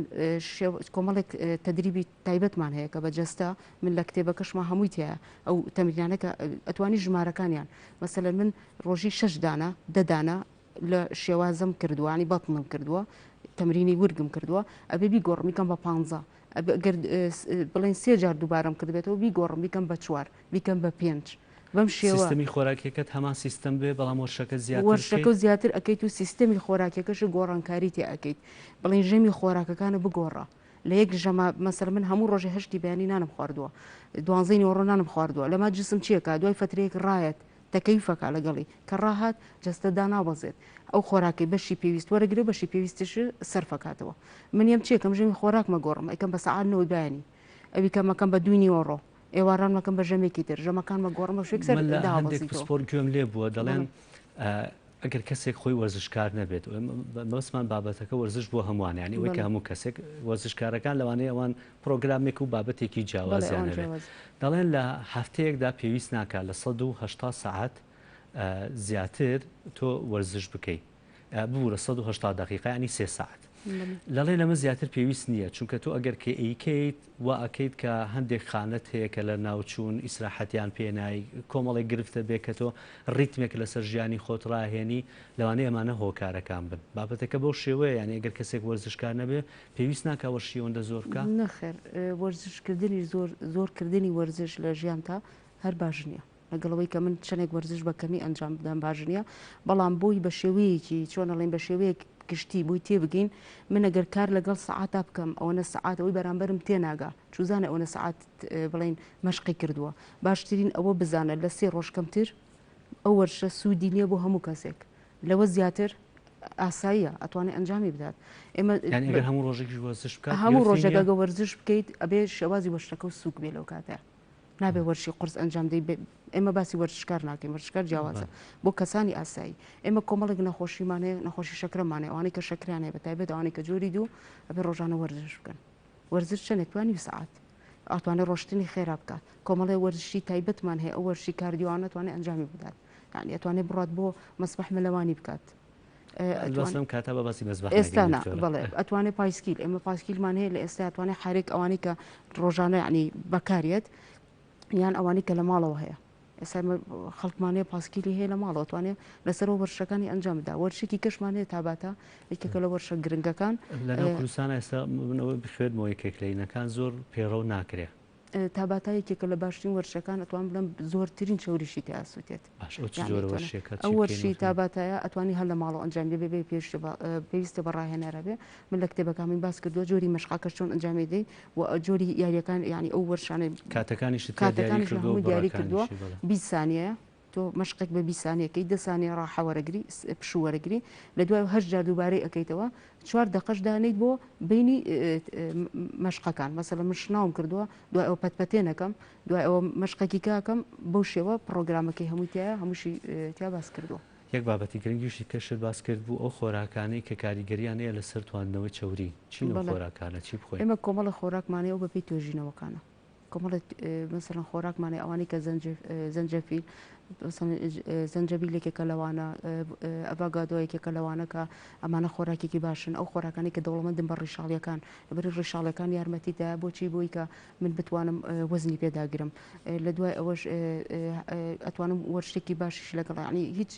[SPEAKER 4] کۆمەڵێک تەدریبی تایبەتمان هەیە کە بە جەستە من لە کتێبەکەشما هەمووی تایە ئەو تەمرینانە کە ئەتوانی ژمارەکانیان مەسەلەن من ڕۆژی شەش دانە دە دانە لە شێوازم کردووە ینی بەتنم کردووە تەمرینی ورگم کردووە ئەبێ بیگۆڕم بیکەم بە پانزە ئەگەر بڵێن سێ جار دووبارەم کردبێتەوە بیگۆڕم بیکەم بە چوار بیکەم بە پێنج بەم شێوە.
[SPEAKER 1] سیستەمی خۆراکیەکەت هەمان سیستەم بێ بەڵام وەرشەکە زیاتر بکەیت.
[SPEAKER 4] وەرشەکە زیاتر ئەکەیت و سیستەمی خۆراکیەکەش گۆڕانکاری تێ ئەکەیت بڵێن ژەمی خۆراکەکانە بگۆڕە لە یەک ژەمە مەسەلەن من هەموو ڕۆژێ هەشتی بەیانی نانم خواردووە دوانزەی نیوەڕۆ نانم خواردووە لەما جسم چیەکە دوای فترەیەک ڕایەت تەکەیفەکە لەگەڵی کە ڕاهات جەستە دانابەزێت ئەو خۆراکەی بەشی پێویست وەرەگرێ بەشی پێویستش سەرفەکاتەوە من یەم چیەکەم ژەمی خۆراکمە گۆڕم ئەیکەم بە سەعات نۆی بەیانی ئەوی کەمەکەم بە دووی نیوەڕۆ ئێواران مەکەم بە ژەمێکی تر ژەمەکان مەگۆڕم بە شوێک سەر
[SPEAKER 1] من لە هەندێک
[SPEAKER 4] دابەزیتەوە.
[SPEAKER 1] پسپۆر گوێم لێ بووە دەڵێن
[SPEAKER 4] بەڵێ.
[SPEAKER 1] ئەگەر کەسێک خۆی وەرزشکار نەبێت مەبەستمان بابەتەکە وەرزش بۆ هەمووان یانی ئەوەی کە
[SPEAKER 4] بەڵێ.
[SPEAKER 1] هەموو کەسێک وەرزشکارەکان لەوانەیە ئەوان پرۆگرامێک و بابەتێکی
[SPEAKER 4] بەڵێ
[SPEAKER 1] جیاوازیان
[SPEAKER 4] ئەوان
[SPEAKER 1] هەبێت
[SPEAKER 4] جیاواز.
[SPEAKER 1] دەڵێن لە هەفتەیەکدا پێویست ناکات لە 180 سەعات زیاتر تۆ وەرزش بکەیت ببورە 180 دەقیقە یانی سێ سەعات لەڵێ لەمە زیاتر پێویست نییە چونکە تۆ ئەگەر کە ئەیکەیت وا ئەکەیت کە هەندێک خانەت هەیە کە لە ناوچوون ئیسراحەتیان پێ نای کۆمەڵێک گرفتە بێ کە تۆ ڕیتمێک لەسەر ژیانی خۆت ڕاهێنی لەوانەیە ئەمانە هۆکارەکان بن بابەتەکە بەو شێوەیە یانی ئەگەر کەسێک وەرزشکار نەبێ پێویست ناکا وەرزشی ئەوەندە زۆر بکا؟
[SPEAKER 4] نەخێر وەرزشکردنی زۆر زۆرکردنی وەرزش لە ژیانتا هەر باش نییە. لەگەڵ ئەوەی کە من چەندێک وەرزش بە کەمی ئەنجام بدەم باش نییە، بەڵام بۆی بە شێوەیەکی چۆن ئەڵێن بە شێوەیەک گشتی بۆی تێبگەین من ئەگەر کار لەگەڵ سەعاتا بکەم ئەوەنە سەعات ئەوەی بەرامبەرم تێناگا چوزانێ ئەوەنە سەعات بڵێن مەشقی کردووە باشترین ئەوە بزانە لە سێ ڕۆژ کەمتر. ئەو وەرزشە سوودی نییە بۆ هەموو کەسێک لەوە زیاتر ئاساییە ئەتوانێت ئەنجامی بدات
[SPEAKER 1] ئێمە ئەگەر هەموو ڕۆژێکی وەرزش بکات
[SPEAKER 4] هەموو ڕۆژێک ئەگە وەرزش بکەیت ئەبێ شێوازی وەرزشەکە و سووک بێ لەو کاتە نابێ وەرزشی قورس ئەنجام دەی ئێمە باسی وەرزشکار ناکەین وەرزشکار جیاوازە بۆ کەسانی ئاسایی ئێمە کۆمەڵێک نەخۆشیمان هەیە نەخۆشی شەکرەمان هەیە ئەوانەی کە شەکریان هەیە بە تایبەت ئەوانەی کە جۆری دوو ئەبێ ڕۆژانە وەرزش بکەن وەرزش چەندێک توانی نیو سەعات ئەتوانێت ڕۆشتنی خێرا بکات کۆمەڵێ وەرزشی تایبەتمان هەیە ئەو وەرزشی کاردیۆانە توانێت ئەنجامی بدات یعنی ئەتوانێت بڕات بۆ مەسبح مەلەوانی بکات
[SPEAKER 1] لەم کاتە بە باسی مەسبح
[SPEAKER 4] ئێستا نا بەڵێ ئەتوانێت پایسکیل ئێمە پاسکیلمان هەیە لە ئێستا ئەتوانێت حارێک ئەوانەی کە ڕۆژانە یعنی بەکارێت یان ئەوانەی کە لە ماڵەوە هەیە ئێستا خەڵکمان هەیە پاسکیلی هەیە لە ماڵەوە توانێت لەسەرەوە وەرشەکانی ئەنجام بدا وەرشێکی کەشمان هەیە تاباتە یەکێکە لە وەرشە گرنگەکان
[SPEAKER 1] لەناو کوردستان ئێستا منەوە بخوێنمەوە یەکێک لە ینەکان زۆر پەیڕەو ناکرێ.
[SPEAKER 4] تاباتا یەکێکە لە باشترین وەرشەکان ئەتوان بڵێم زۆرترین چەوریشی تیا ئەسوتێت.
[SPEAKER 1] باش ئەو چ جۆرە وەرشێکە
[SPEAKER 4] ئەو وەرشی تاباتایە ئەتوانی هەر لە ماڵەوە ئەنجام بێ بێ پێویستە بە ڕاهێنەرە بێ من لە کتێبەکان من باس کردووە جۆری مەشقەکەش چۆن ئەنجامی دەی و جۆری یاریەکان یعنی ئەو وەرشانەی
[SPEAKER 1] کاتەکانیشت تیا دیاری
[SPEAKER 4] کاتەکانیش لە
[SPEAKER 1] کردووە
[SPEAKER 4] هەموو دیاری کردووە
[SPEAKER 1] بڕەکانیشی بەڵێ.
[SPEAKER 4] 20 سانیەیە تۆ مەشقێک بە 20 سانیەکەی دە سانیە ڕاحە وەرەگری پشوو وەرەگری لە دوای هەشت جار دووبارەی ئەکەیتەوە چوار دەقەش دانیت بۆ بینی مەشقەکان مەسەلە من شناوم کردووە دوای ئەوە پەتپەتێنەکەم دوای ئەوە مەشقێکی کاکەم بەو شێوە پڕۆگرامەکەی هەمووی تایە هەمووشی تیا باس کردووە.
[SPEAKER 1] یەک بابەتی گرنگیشی کە شت باس کرد بوو ئەو خۆراکانەی کە کاریگەریان هەیە لەسەر تواندنەوەی چەوری چین ئەو خۆراکانە چی بخۆین؟
[SPEAKER 4] ئێمە کۆمەڵە خۆراکمان هەیە و بەپێی توێژینەوەکانە کۆمەڵێک مەسەلەن خۆراکمان هەیە ئەوانەی کە زەنجەفیل زەنجەبیل یەکێکە لەوانە ئەڤاگادۆ یەکێکە لەوانە کە ئەمانە خۆراکێکی باشن ئەو خۆراکانی کە دەوڵەمەندن بە ڕیشاڵیەکان لەبەری ڕیشاڵەکان یارمەتی دا بۆچی بۆی کە من بتوانم وەزنی پێداگرم لە دوای ئەوەش ئەتوانم وەرشێکی باشیش لەگەڵ ینی هیچ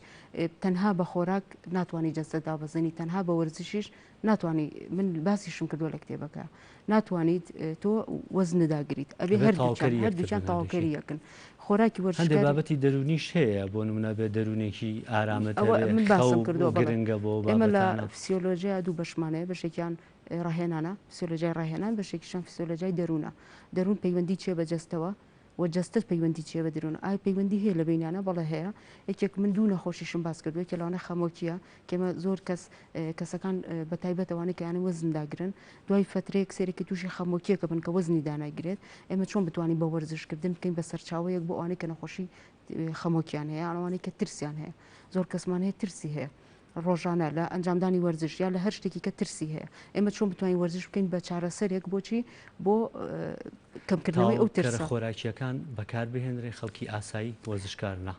[SPEAKER 4] تەنها بە خۆراک ناتوانانی جەستە دابەزێنی تەنها بە وەرزشیش ناتوانی من باسیشم کردووە لە کتێبەکە ناتوانیت تۆ وەزن داگریت ئەبێ هەردووکیان تەواوکەری یەکن خۆراکی
[SPEAKER 1] وەرزشکار بابەتی دەروونیش هەیە بۆ نمونە بێ دەروونێکی ئارامت
[SPEAKER 4] ئەوە من باسم کردووە
[SPEAKER 1] گرنگە بۆ
[SPEAKER 4] ئێمە لە فسیۆلۆژیا دوو بەشمانەیە بەشێکیان ڕاهێنانە، فسیۆلۆجیای ڕاهێنان، بەشێکیشیان فسیۆلۆجیای دەروونە. دەروون پەیوەندی چییە بە جەستەوە و جەستە پەیوەندی چییە بە دەروون؟ ئایا پەیوەندی هەیە لە بەینیانە؟ بەڵێ هەیە. یەکێک من دوو نەخۆشیشم باس کردووە، یەکێ لەوانە خەمۆکییە کە ئێمە زۆر کەس کەسەکان بە تایبەت ئەوانەی کە یانە وەزن داگرن دوای فەترەیەک سەیرێکی تووشی خەمۆکییەکە بن کە وەزنی داناگرێت. ئێمە چۆن بتوانین بە وەرزشکردن بکەین بە سەرچاوەیەک بۆ ئەوانەی کە نەخۆشی خەمۆکیان هەیە، ئەوانەی کە ترسیان هەیە. زۆر کەسمان هەیە ترسی هەیە. ڕۆژانە لە ئەنجامدانی وەرزش یا لە هەر شتێکی کە ترسی هەیە ئێمە چۆن بتوانین وەرزش بکەین بە چارەسەرێک بۆچی بۆ کەمکردنەوەی ئەو ترسە
[SPEAKER 1] خۆراکیەکان بەکاربهێنرێ خەڵکی ئاسایی وەرزشکار نا؟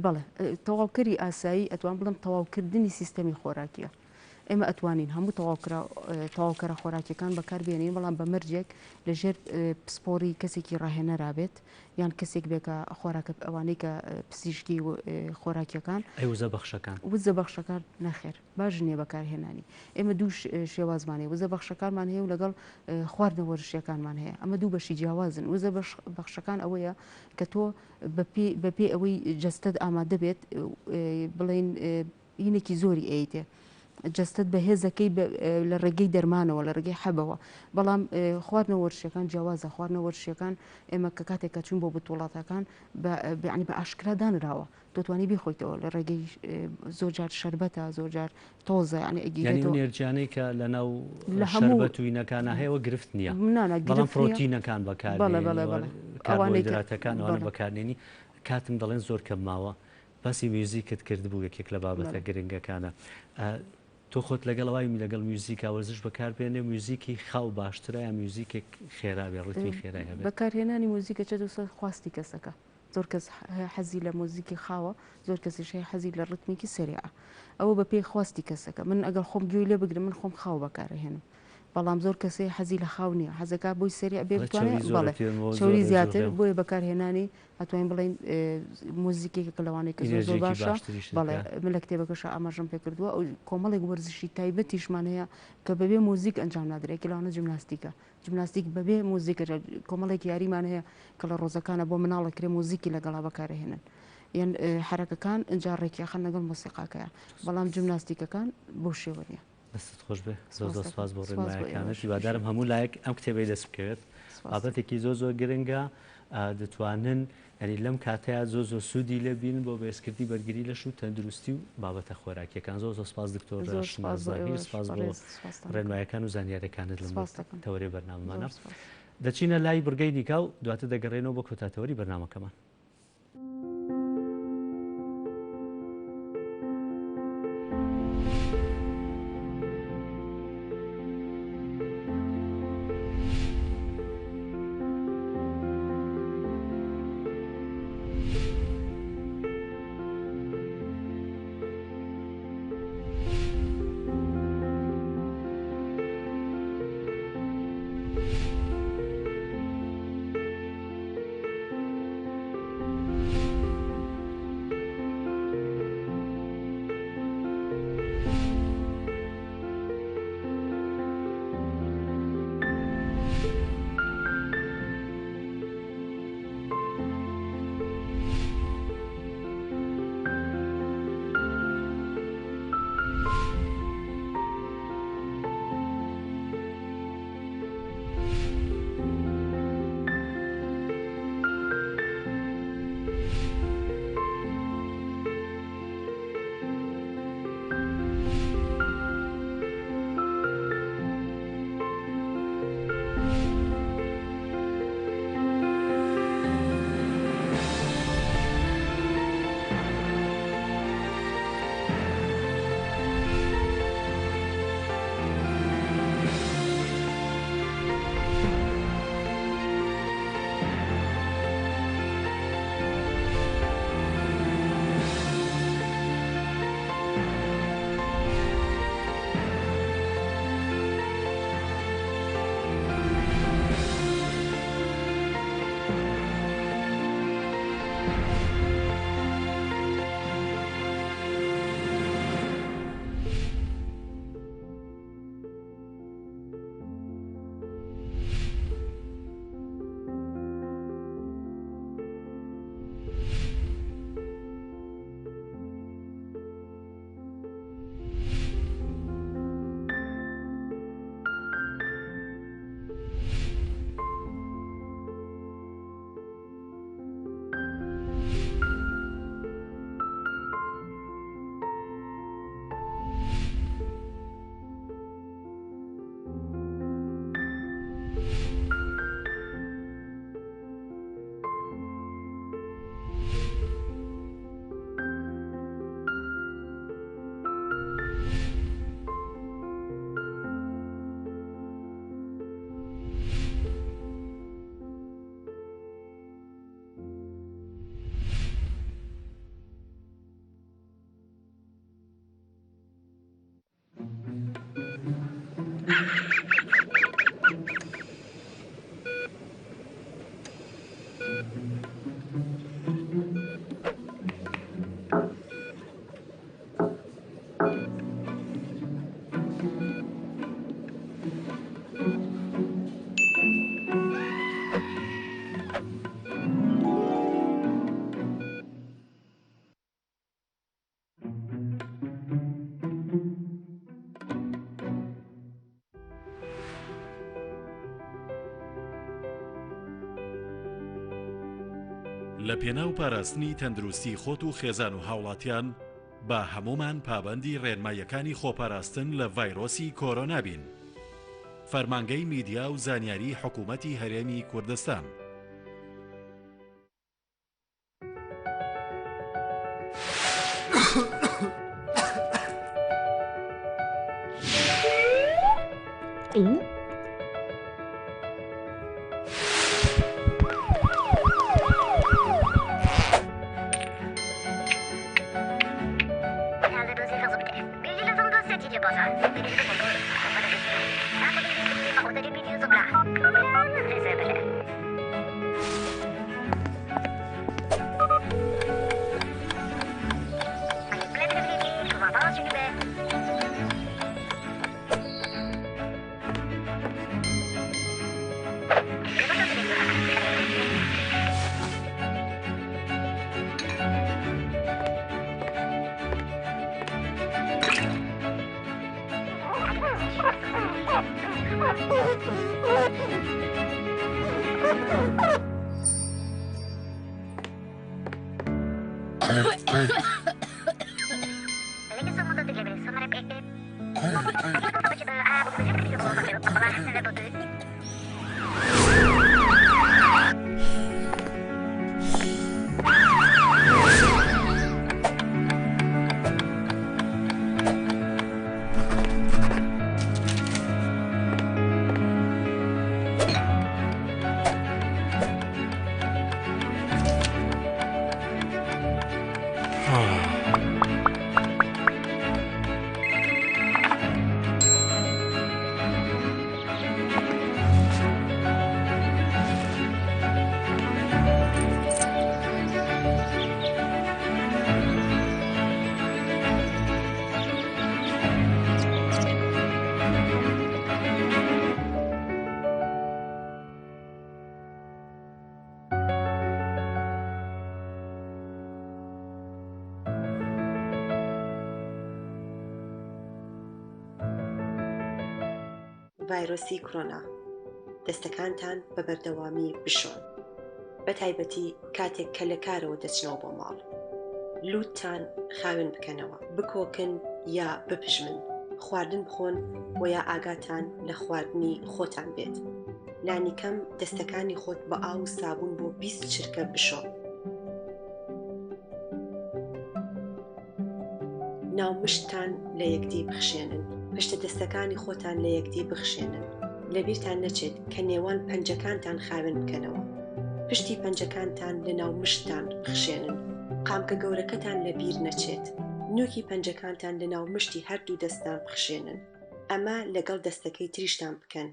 [SPEAKER 4] بەڵێ تەواوکەری ئاسایی ئەتوان بڵم تەواوکردنی سیستەمی خۆراکیە ئێمە ئەتوانین هەموو تەواوکەرە خۆراکیەکان بەکاربێنین بەڵام بە مەرجێک لەژێر پسپۆری کەسێکی ڕاهێنەرا بێت یان کەسێک بێ کە خۆراکە ئەوانەی کە پزیشکی خۆراکیەکان.
[SPEAKER 1] ئەی وزە بەخشەکان؟
[SPEAKER 4] وزە بەخشەکان نەخێر باش نییە بەکارهێنانی. ئێمە دوو شێوازمان هەیە وزە بەخشەکانمان هەیە و لەگەڵ خواردنە وەرزشیەکانمان هەیە ئەمە دوو بەشی جیاوازن وزە بەخشەکان ئەوەیە کە تۆ بەپێی ئەوەی جەستەت ئامادە بێت بڵێین هینێکی زۆری ئەیتێ جەستەت بەهێزەکەی لە ڕێگەی دەرمانەوە لە ڕێگەی حەبەوە بەڵام خواردنە وەرشەکان جیاوازە خواردنە وەرشەکان ئێمە کە کاتێک کە چوون بۆ بتوڵاتەکان بەعنی بە ئاشکرا دانراوە دەتوانی بیخۆیتەوە لە ڕێگەی زۆر جار شربەتە زۆر جار تۆزە
[SPEAKER 1] ینی ئەگیرێتەوە نێرجانەی کە لە ناو لە هەموو توینەکانە هەیەوە گرفت نییە بەڵام پرۆتینەکان بەکار کاربۆهیدراتەکان ئەوانە بەکارنێنی کاتم دەڵێن زۆر کەم ماوە باسی میوزیکت کردبوو یەکێک لە بابەتە گرنگەکانە تۆ خۆت لەگەڵ وای لەگەڵ میوزیکا وەرزش بەکار بێنێ میوزیکی خاو باشترە یا میوزیکێک خێرا بێ ڕتمی خێرای هەبێت؟
[SPEAKER 4] بەکارهێنانی موزیک ئەچێتە سەر خواستی کەسەکە زۆر کەس هەیە حەزی لە موزیکی خاوە زۆر کەسیش هەیە حەزی لە ڕتمێکی سەریعە ئەوە بەپێی خواستی کەسەکە من ئەگەر خۆم گوێی لێ بگرم من خۆم خاو بەکارئەهێنم بەڵام زۆر کەس هەیە حەزی لە خاو نییە حەزەکا بۆی سەریع بێ بتوانێت بەڵێ چەوری زیاتر بۆیە بەکارهێنانی ئەتوانین بڵێین موزیکێکە لەوانەیە کە زۆر زۆر باشە بەڵێ من لە کتێبەکەشا ئاماژەم پێکردووە ئەو کۆمەڵێک وەرزشی تایبەتیشمان هەیە کە بەبێ موزیک ئەنجام نادرێت کە لەوانە جیمناستیکە جیمناستیک بەبێ موزیک کۆمەڵێک یاریمان هەیە کە لە ڕۆزەکانە بۆ مناڵە کرێ موزیکی لەگەڵا بەکارهێنن یان حرەکەکان ئینجا ڕێکیاخەن لەگەڵ مۆسیقاکەیە بەڵام جیمناستیکەکان بەو شێوە نییە.
[SPEAKER 1] دەستت خۆش بێ زۆر زۆر سپاس بۆ ڕێنمایەکانت هیوادارم هەموو لایەک ئەم کتێبەی دەست بکەوێت بابەتێکی زۆر زۆر گرنگە دەتوانن ئەری لەم کاتەیە زۆر زۆر سوودی لێ بین بۆ بەهێزکردنی بەرگری لەش و تەندروستی و بابەتە خۆراکیەکان زۆر زۆر سپاس دکتۆر شناز زاهیر سپاس بۆ ڕێنمایەکان و زانیاریەکانت لەم تەوەرەی بەرنامەمانە دەچینە لای بڕگەی دیکە و دواتر دەگەڕێنەوە بۆ کۆتا تەوەری بەرنامەکەمان.
[SPEAKER 5] لە پێناو پاراستنی تەندروستی خۆت و خێزان و هاوڵاتیان با هەموومان پابەندی ڕێنماییەکانی خۆپاراستن لە ڤایرۆسی کۆرۆنا بین. فەرمانگەی میدیا و زانیاری حکومەتی هەرێمی کوردستان.
[SPEAKER 6] ڤایرۆسی کرۆنا دەستەکانتان بە بەردەوامی بشۆن بە تایبەتی کاتێک کە لە کارەوە دەچنەوە بۆ ماڵ لوتتان خاوێن بکەنەوە بکۆکن یا بپژمن خواردن بخۆن و یا ئاگاتان لە خواردنی خۆتان بێت لانیکەم دەستەکانی خۆت بە ئاو و سابوون بۆ 20 چرکە بشۆ. ناو مشتتان لە یەکدی بخشێنن. پشتە دەستەکانی خۆتان لە یەکدی بخشێنن. لەبیرتان نەچێت کە نێوان پەنجەکانتان خاوێن بکەنەوە. پشتی پەنجەکانتان لە ناو مشتتان بخشێنن. قامکە گەورەکەتان لە بیر نەچێت. نوکی پەنجەکانتان لە ناو مشتی هەردوو دەستتان بخشێنن. ئەمە لەگەڵ دەستەکەی تریشتان بکەن.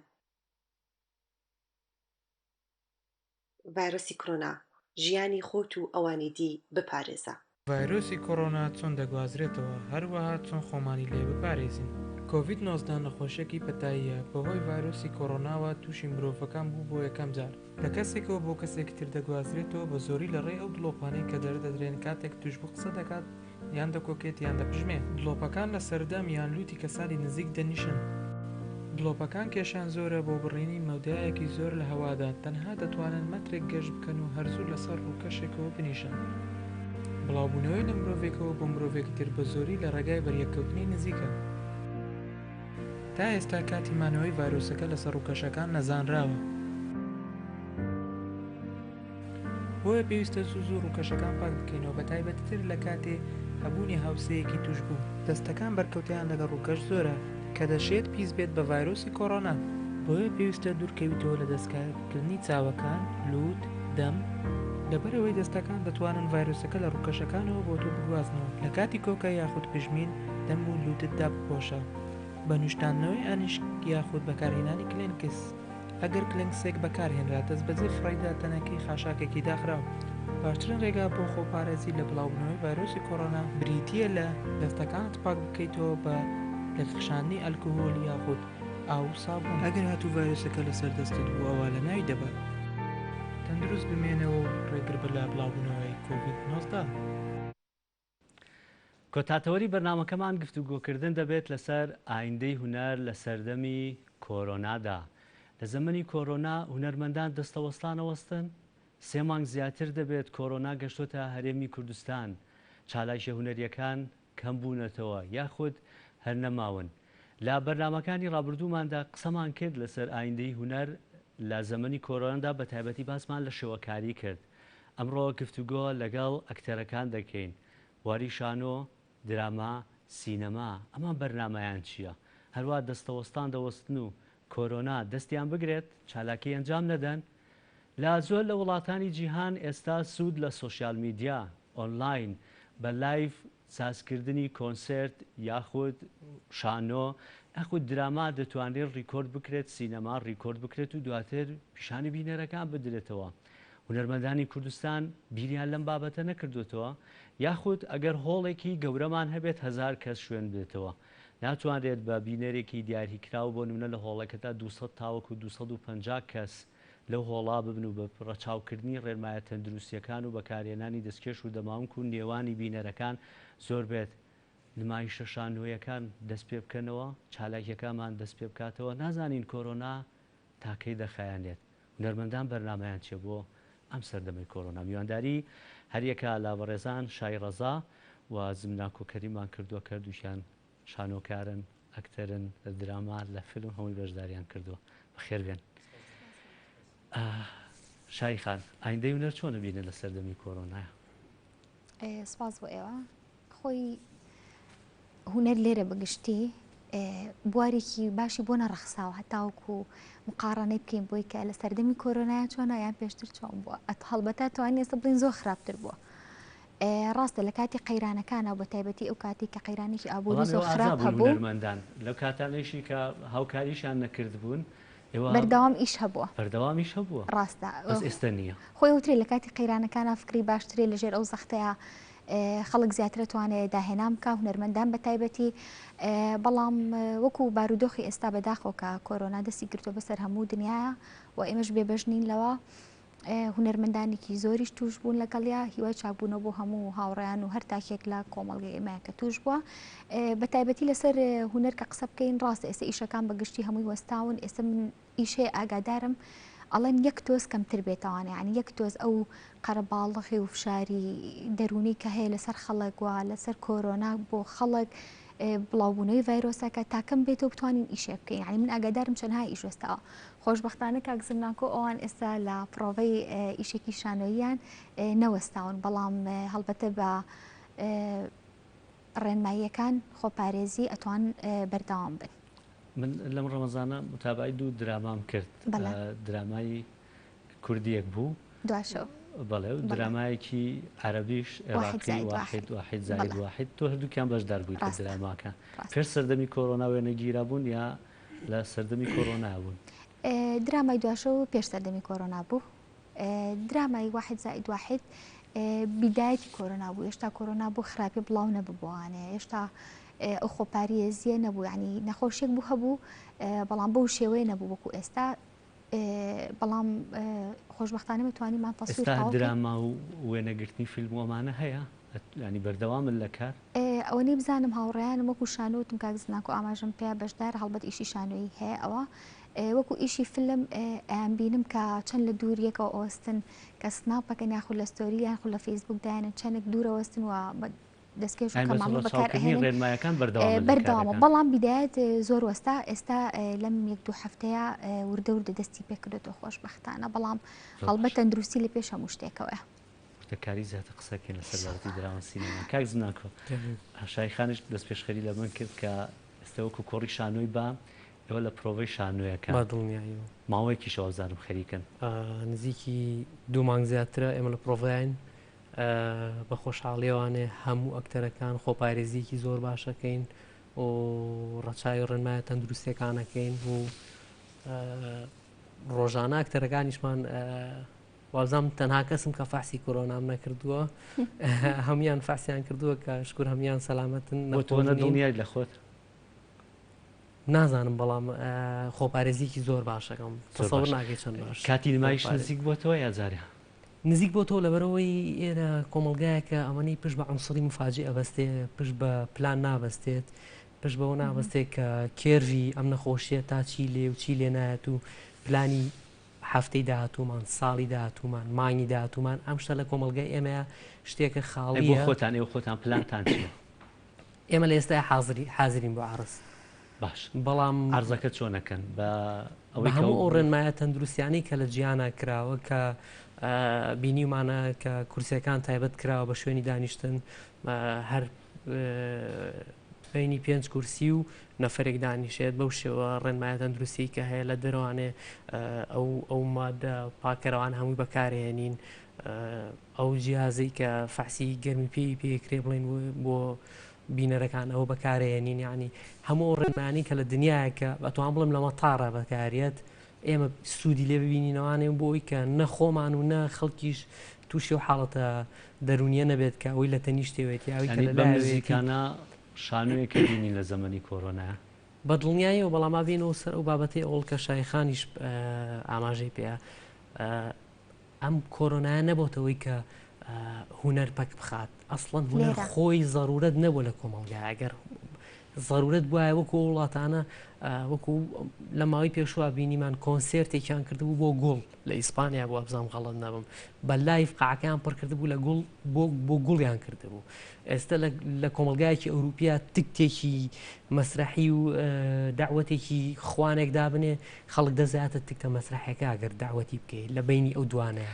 [SPEAKER 6] ڤایرۆسی کرۆنا، ژیانی خۆت و ئەوانی دی بپارێزە.
[SPEAKER 7] ڤایرۆسی کۆرۆنا چۆن دەگوازرێتەوە، هەروەها چۆن خۆمانی لێ بپارێزین؟ کۆڤید 19 نەخۆشیەکی پەتاییە، بەهۆی ڤایرۆسی کۆرۆناوە تووشی مرۆڤەکان بوو بۆ یەکەم جار، لە کەسێکەوە بۆ کەسێکی تر دەگوازرێتەوە بە زۆری لە ڕێی ئەو دڵۆپانەی کە دەردەدرێن کاتێک تووشبوو قسە دەکات یان دەکۆکێت یان دەپژمێ. دڵۆپەکان لە سەر دەم یان لوتی کەسانی نزیک دەنیشن. دڵۆپەکان کێشیان زۆرە بۆ بڕینی مەودایەکی زۆر لە هەوادا، تەنها دەتوانن مەترێک گەشت بکەن و هەر زوو لەسەر ڕووکەشێکەوە بنیشن. بڵاوبوونەوەی لە مرۆڤێکەوە بۆ مرۆڤێکی تر بە زۆری لە ڕێگای بەریەککەوتنی نزیکە. تا ئێستا کاتی مانەوەی ڤایرۆسەکە لەسەر ڕووکەشەکان نەزانراوە. بۆیە پێویستە زوو زوو ڕووکەشەکان پاک بکەینەوە بەتایبەتیتر لە کاتێ هەبوونی هاوسێیەکی تووشبوو. دەستەکان بەرکەوتەیان لەگەڵ ڕووکەش زۆرە کە دەشێت پیس بێت بە ڤایرۆسی کۆڕۆنا. بۆیە پێویستە دوورکەویتەوە لە دەستکارکردنی چاوەکان، لووت، دەم، لەبەرئەوەی دەستەکان دەتوانن ڤایرۆسەکە لە ڕووکەشەکانەوە بۆ تۆ بگوازنەوە لە کاتی کۆکە یاخود پژمین دەم و لووتت دابپۆشە بە نوشتاندنەوەی ئانیشک یاخود بەکارهێنانی کلێنکس. ئەگەر کلێنکسێک بەکارهێنرا دەستبەجێ فڕێیدە تەنەکەی خاشاکێکی داخراو. باشترین ڕێگا بۆ خۆپارێزی لە بڵاوبوونەوەی ڤایرۆسی کۆرۆنا بریتییە لە دەستەکانت پاک بکەیتەوە بە لێکخشاندنی ئەلکهول یاخود ئاو و سابوون. ئەگەر هاتوو ڤایرۆسەکە لەسەر دەستت بوو ئەوا لەناوی دەبات. تەندروست بمێنەوە و ڕێگربە لە بڵاوبوونەوەی کۆڤید 19.
[SPEAKER 1] کۆتا تەوەری بەرنامەکەمان گفتوگۆکردن دەبێت لەسەر ئایندەی هونەر لە سەردەمی کۆرۆنادا. لە زەمەنی کۆرۆنا هونەرمەندان دەستەوەستان ئەوەستن؟ سێ مانگ زیاتر دەبێت کۆرۆنا گەشتۆتە هەرێمی کوردستان، چالاکیە هونەریەکان کەم بوونەتەوە یاخود هەر نەماون. لە بەرنامەکانی ڕابردووماندا قسەمان کرد لەسەر ئایندەی هونەر لە زەمەنی کۆرۆنادا بەتایبەتی باسمان لە شێوەکاری کرد. ئەمڕۆ گفتوگۆ لەگەڵ ئەکتەرەکان دەکەین، بواری شانۆ، دراما، سینەما، ئەمان بەرنامەیان چییە؟ هەروا دەستەوەستان دەوەستن و کۆرۆنا دەستیان بگرێت چالاکی ئەنجام نەدەن؟ لە زۆر لە وڵاتانی جیهان ئێستا سوود لە سۆشیال میدیا، ئۆنلاین، بە live سازکردنی کۆنسێرت یاخود شانۆ یاخود دراما دەتوانرێت ڕیکۆرد بکرێت، سینەما ڕیکۆرد بکرێت و دواتر پیشانی بینەرەکان بدرێتەوە. هونەرمەندانی کوردستان بیریان لەم بابەتە نەکردۆتەوە؟ یاخود ئەگەر هۆڵێکی گەورەمان هەبێت هەزار کەس شوێن بدێتەوە ناتوانرێت بە بینەرێکی دیاریکراو بۆ نمونە لە هۆڵەکەدا 200 تاوەکو 250 کەس لەو هۆڵا ببن و بە ڕەچاوکردنی ڕێنمایە تەندروستیەکان و بەکارهێنانی دەستکێش و دەمامک و نێوانی بینەرەکان زۆر بێت. نمایشە شانۆیەکان دەست پێ بکەنەوە، چالاکیەکانمان دەست پێ بکاتەوە، نازانین کۆرۆنا تا کەی دەخایەنێت، هونەرمەندان بەرنامەیان چیە بۆ ئەم سەردەمەی کۆرۆنا؟ میوانداری هەریەکە لە بەڕێزان شای ڕەزا و زمناکۆ کەریممان کردووە کە هەردووکیان شانۆکارن، ئەکتەرن، لە دراما، لە فیلم هەمووی بەشداریان کردووە. بەخێر بێن. شای خان، ئایندەی هونەر چۆن ئەبینن لە سەردەمی کۆرۆنایا؟
[SPEAKER 8] سپاس بۆ ئێوە. خۆی هونەر لێرە بەگشتی بوارێکی باشی بۆ نەڕەخساوە هەتاوەکو مقاڕانەی بکەین بۆی کە لە سەردەمی کۆرۆنایە چۆنە یان پێشتر چۆن بووە ئەت هەڵبەتە توانین ئێستا بڵین زۆر خراپتر بووە ڕاستە لە کاتی قەیرانەکانە بە تایبەتی ئەو کاتی کە قەیرانێکی ئابووری زۆر خراپ هەبوو
[SPEAKER 1] هونەرمەندان لەو کاتانەیشی کە هاوکاریشان نەکردبوون
[SPEAKER 8] بەردەوام ئیش هەبووە
[SPEAKER 1] بەردەوام ئیش هەبووە
[SPEAKER 8] ڕاستە
[SPEAKER 1] بەس ئێستا نییە
[SPEAKER 8] خۆی وترێ لە کاتی قەیرانەکانە فکری باشترێ لەژێر ئەو زەختەیە خەڵک زیاتر ئەتوانێ داهێنان بکا هونەرمەندان بە تایبەتی بەڵام وەکو بارودۆخی ئێستا بەداخەوە کە کۆرۆنا دەستی گرتووە بەسەر هەموو دنیاە و ئێمەش بێبەش نین لەوە هونەرمەندانێکی زۆریش توش بوون لەگەڵیا هیوای چاکبوونەوە بۆ هەموو هاوڕیان و هەر تاکێک لە کۆمەڵگەی ئێمە کە توش بووە بە تایبەتی لەسەر هونەر کە قسە بکەین ڕاستە ئێستا ئیشەکان بە گشتی هەمووی وەستاون ئێستا من ئیش هەیە ئاگادارم ئەڵێن یەک تۆز کەمتر بێتەوانێ یانی یەک تۆز ئەو قەرەباڵغی و فشاری دەروونی کە هەیە لەسەر خەڵک و لەسەر کۆرۆنا بۆ خەڵک بڵاوبوونەوەی ڤایرۆسەکە تاکەم بێتەوە بتوانین ئیشێ بکەین یانی من ئاگادارم چەندها ئیش وەستاوە خۆشبەختانە کاک زمناکۆ ئەوان ئێستا لە پرۆڤەی ئیشێکی شانۆییان نەوەستاون بەڵام هەڵبەتە بە ڕێنماییەکان خۆپارێزی ئەتوان بەردەوام بن.
[SPEAKER 1] من لەم ڕەمەزانە متابەعەی دوو درامام کرد درامای کوردیەک بوو
[SPEAKER 8] دواشەو
[SPEAKER 1] بەڵێ و درامایەکی عەرەبیش عێراقی واحد واحد زائد واحد تۆ هەردووکیان بەشدار بوویت لە دراماکە پێش سەردەمی کۆرۆنا وێنە گیرا بوون یا لە سەردەمی کۆرۆنا بوون؟
[SPEAKER 8] درامای دواشەو پێش سەردەمی کۆرۆنا بوو درامای واحد زائد واحد بیدایەتی کۆرۆنا بوو هێشتا کۆرۆنا بۆ خراپی بڵاو نەببووانێ هێشتا ئەو خۆپاریێزیە نەبوو ینی نەخۆشیێک بوو هەبوو بەڵام بەو شێوەیە نەبوو وەکو ئێستا بەڵام خۆشببختانە توانیمان تەسویر
[SPEAKER 1] دراما و وێنەگرتنی فیلم وەمانە هەیە ینی بەردەوامن لە کار؟
[SPEAKER 8] ئەوەنەی بزانم هاوڕێیانم وەکو شانۆ وتم کاک زناکۆ ئاماژەم پێیا بەشدارە هەڵبەت ئیشی شانۆیی هەیە ئەوە وەکو ئیشی فلم ئەیانبینم کە چەند لە دوور یەکەوە ئەوەستن کە سناپەکەن یاخود لە ستۆری یان خود لە فەیسبوک دایانن چەندێک دوورە وەستن و دەستکێش و
[SPEAKER 1] یانی بەس
[SPEAKER 8] کەماڵە بەکار
[SPEAKER 1] ڕەچاوکردنی
[SPEAKER 8] ئەهێنن
[SPEAKER 1] ڕێنمایەکان بەردەوامن لە
[SPEAKER 8] بەردەوامە
[SPEAKER 1] کارەکان.
[SPEAKER 8] بەڵام بیدایەت زۆر وەستا ئێستا لەم یەک دوو هەفتەیە وردە وردە دەستی پێکردۆتەوە خۆشبەختانە بەڵام
[SPEAKER 1] زۆر
[SPEAKER 8] هەڵبەت
[SPEAKER 1] باشە.
[SPEAKER 8] تەندروستی لە پێش هەموو شتێکەوەیە.
[SPEAKER 1] وردەکاری زیاتر قسە بکەین لەسەر بابەتی دراما سینەما. کاک زناکۆ، شای خانیش دەستپێشخەری لە من کرد کە ئێستا وەکو کۆڕی شانۆی با ئێوە لە پرۆڤەی شانۆیەکەن.
[SPEAKER 9] بە دڵنیاییەوە.
[SPEAKER 1] ماوەیەکیشە وابزانم خەریکن.
[SPEAKER 9] نزیکی دوو مانگ زیاترە ئێمە لە پرۆڤەین. بە خۆشحاڵیەوانێ هەموو ئەکتەرەکان خۆپارێزیەکی زۆر باشەکەین و ڕەچاوی ڕێنمایە تەندروستیەکانەکەین و ڕۆژانە ئەکتەرەکانیشمان وابزانم تەنها کەسم کە فەحسی کۆرۆنام نەکردووە هەموان فەحسیان کردووە کە شکر هەموان سەلامەتن
[SPEAKER 1] بۆ تۆ
[SPEAKER 9] نەخۆش نین.
[SPEAKER 1] دڵنیایت لە خۆت؟
[SPEAKER 9] نازانم بەڵام خۆپارێزیکی زۆر باشەکەم
[SPEAKER 1] زۆر
[SPEAKER 9] تەسەور
[SPEAKER 1] باش.
[SPEAKER 9] ناکەی چەند باش
[SPEAKER 1] کاتی نمایش
[SPEAKER 9] خۆپارێز.
[SPEAKER 1] نزیک بۆتەوە یا جارێ؟
[SPEAKER 9] نزیک بۆتەوە لەبەرئەوەی ئێرە کۆمەڵگایەکە ئەوەنەی پشت بە عونسری موفاجی ئەبەستێ پشت بە پلان نابەستێت پشت بەوە نابەستێت کە کێرڤی ئەم نەخۆشیە تا چی لێ و چی لێ نایەت و پلانی هەفتەی داهاتوومان، ساڵی داهاتوومان، مانگی داهاتوومان، ئەم شتە لە کۆمەڵگای ئێمەیا شتێکە
[SPEAKER 1] ئەی بۆ
[SPEAKER 9] خاڵییە.
[SPEAKER 1] خۆتان، ئێوە خۆتان پلانتان چییە؟
[SPEAKER 9] ئێمە لە ئێستایا حازری حازرین بۆ عەرز.
[SPEAKER 1] باش.
[SPEAKER 9] بەڵام.
[SPEAKER 1] عەرزەکە چۆن ئەکەن؟ بە
[SPEAKER 9] بە
[SPEAKER 1] ئەوەی کە.
[SPEAKER 9] هەموو ئەو ڕێنمایە تەندروستیانەی کە لە جیهانا کراوە کە بینیومانە کە کورسیەکان تایبەت کراوە بە شوێنی دانیشتن هەر بەینی پێنج کورسی و نەفەرێک دانیشێت بەو شێوە ڕێنمایە تەندروستی کە هەیە لە دەروانێ ئەو ئەو مادە پاکەرەوان هەمووی بەکارهێنین ئەو جیازەی کە فەحسی گەرمی پێی پێکرێ بڵین بۆ بینەرەکان ئەوە بەکارهێنین یعنی هەموو ڕێنمانی کە لە دنیاکە ئەتوان بڵم لە مەتارە بەکارێت ئێمە سوودی لێ ببینینەوانێ بۆ ئەوی کە نە خۆمان و نە خەڵکیش تووشی و حاڵەتە دەروونیە نەبێت کە ئەوەی لە تەنیشتێوێتی ئەوی کە
[SPEAKER 1] یانی
[SPEAKER 9] لە
[SPEAKER 1] بەم
[SPEAKER 9] لایەوێتی.
[SPEAKER 1] نزیکانە شانۆیەکە بینین لە زەمەنی کۆرۆنایە؟
[SPEAKER 9] بە دڵنیاییەوە، بەڵام با بێینەوە سەر ئەو بابەتەی ئەوڵ کە شایخانیش ئاماژەی پێیا. ئەم کۆرۆنایە نەبۆتە ئەوەی کە. هونەر پەک بخات ئەسڵەن هونەر خۆی زەرورەت نەبوو لە کۆمەڵگا ئەگەر زەرورەت بوایە وەکو ئەو وڵاتانە وەکو لە ماوەی پێشوە بینیمان کۆنسێرتێکیان کردبوو بۆ گوڵ لە ئیسپانیا بوو ئەبزانم غەڵەت نەبم بە live قاعەکەیان پڕ کردبوو لە گوڵ بۆ بۆ گوڵیان کردبوو ئێستا لە کۆمەلگایەکی ئەوروپیا تکتێکی مەسرحی و داوەتێکی خوانێک دابنێ خەڵک دەزاتە تکتە مەسرحەکە ئەگەر داوەتی بکەیت لە بینی ئەو دوانەیە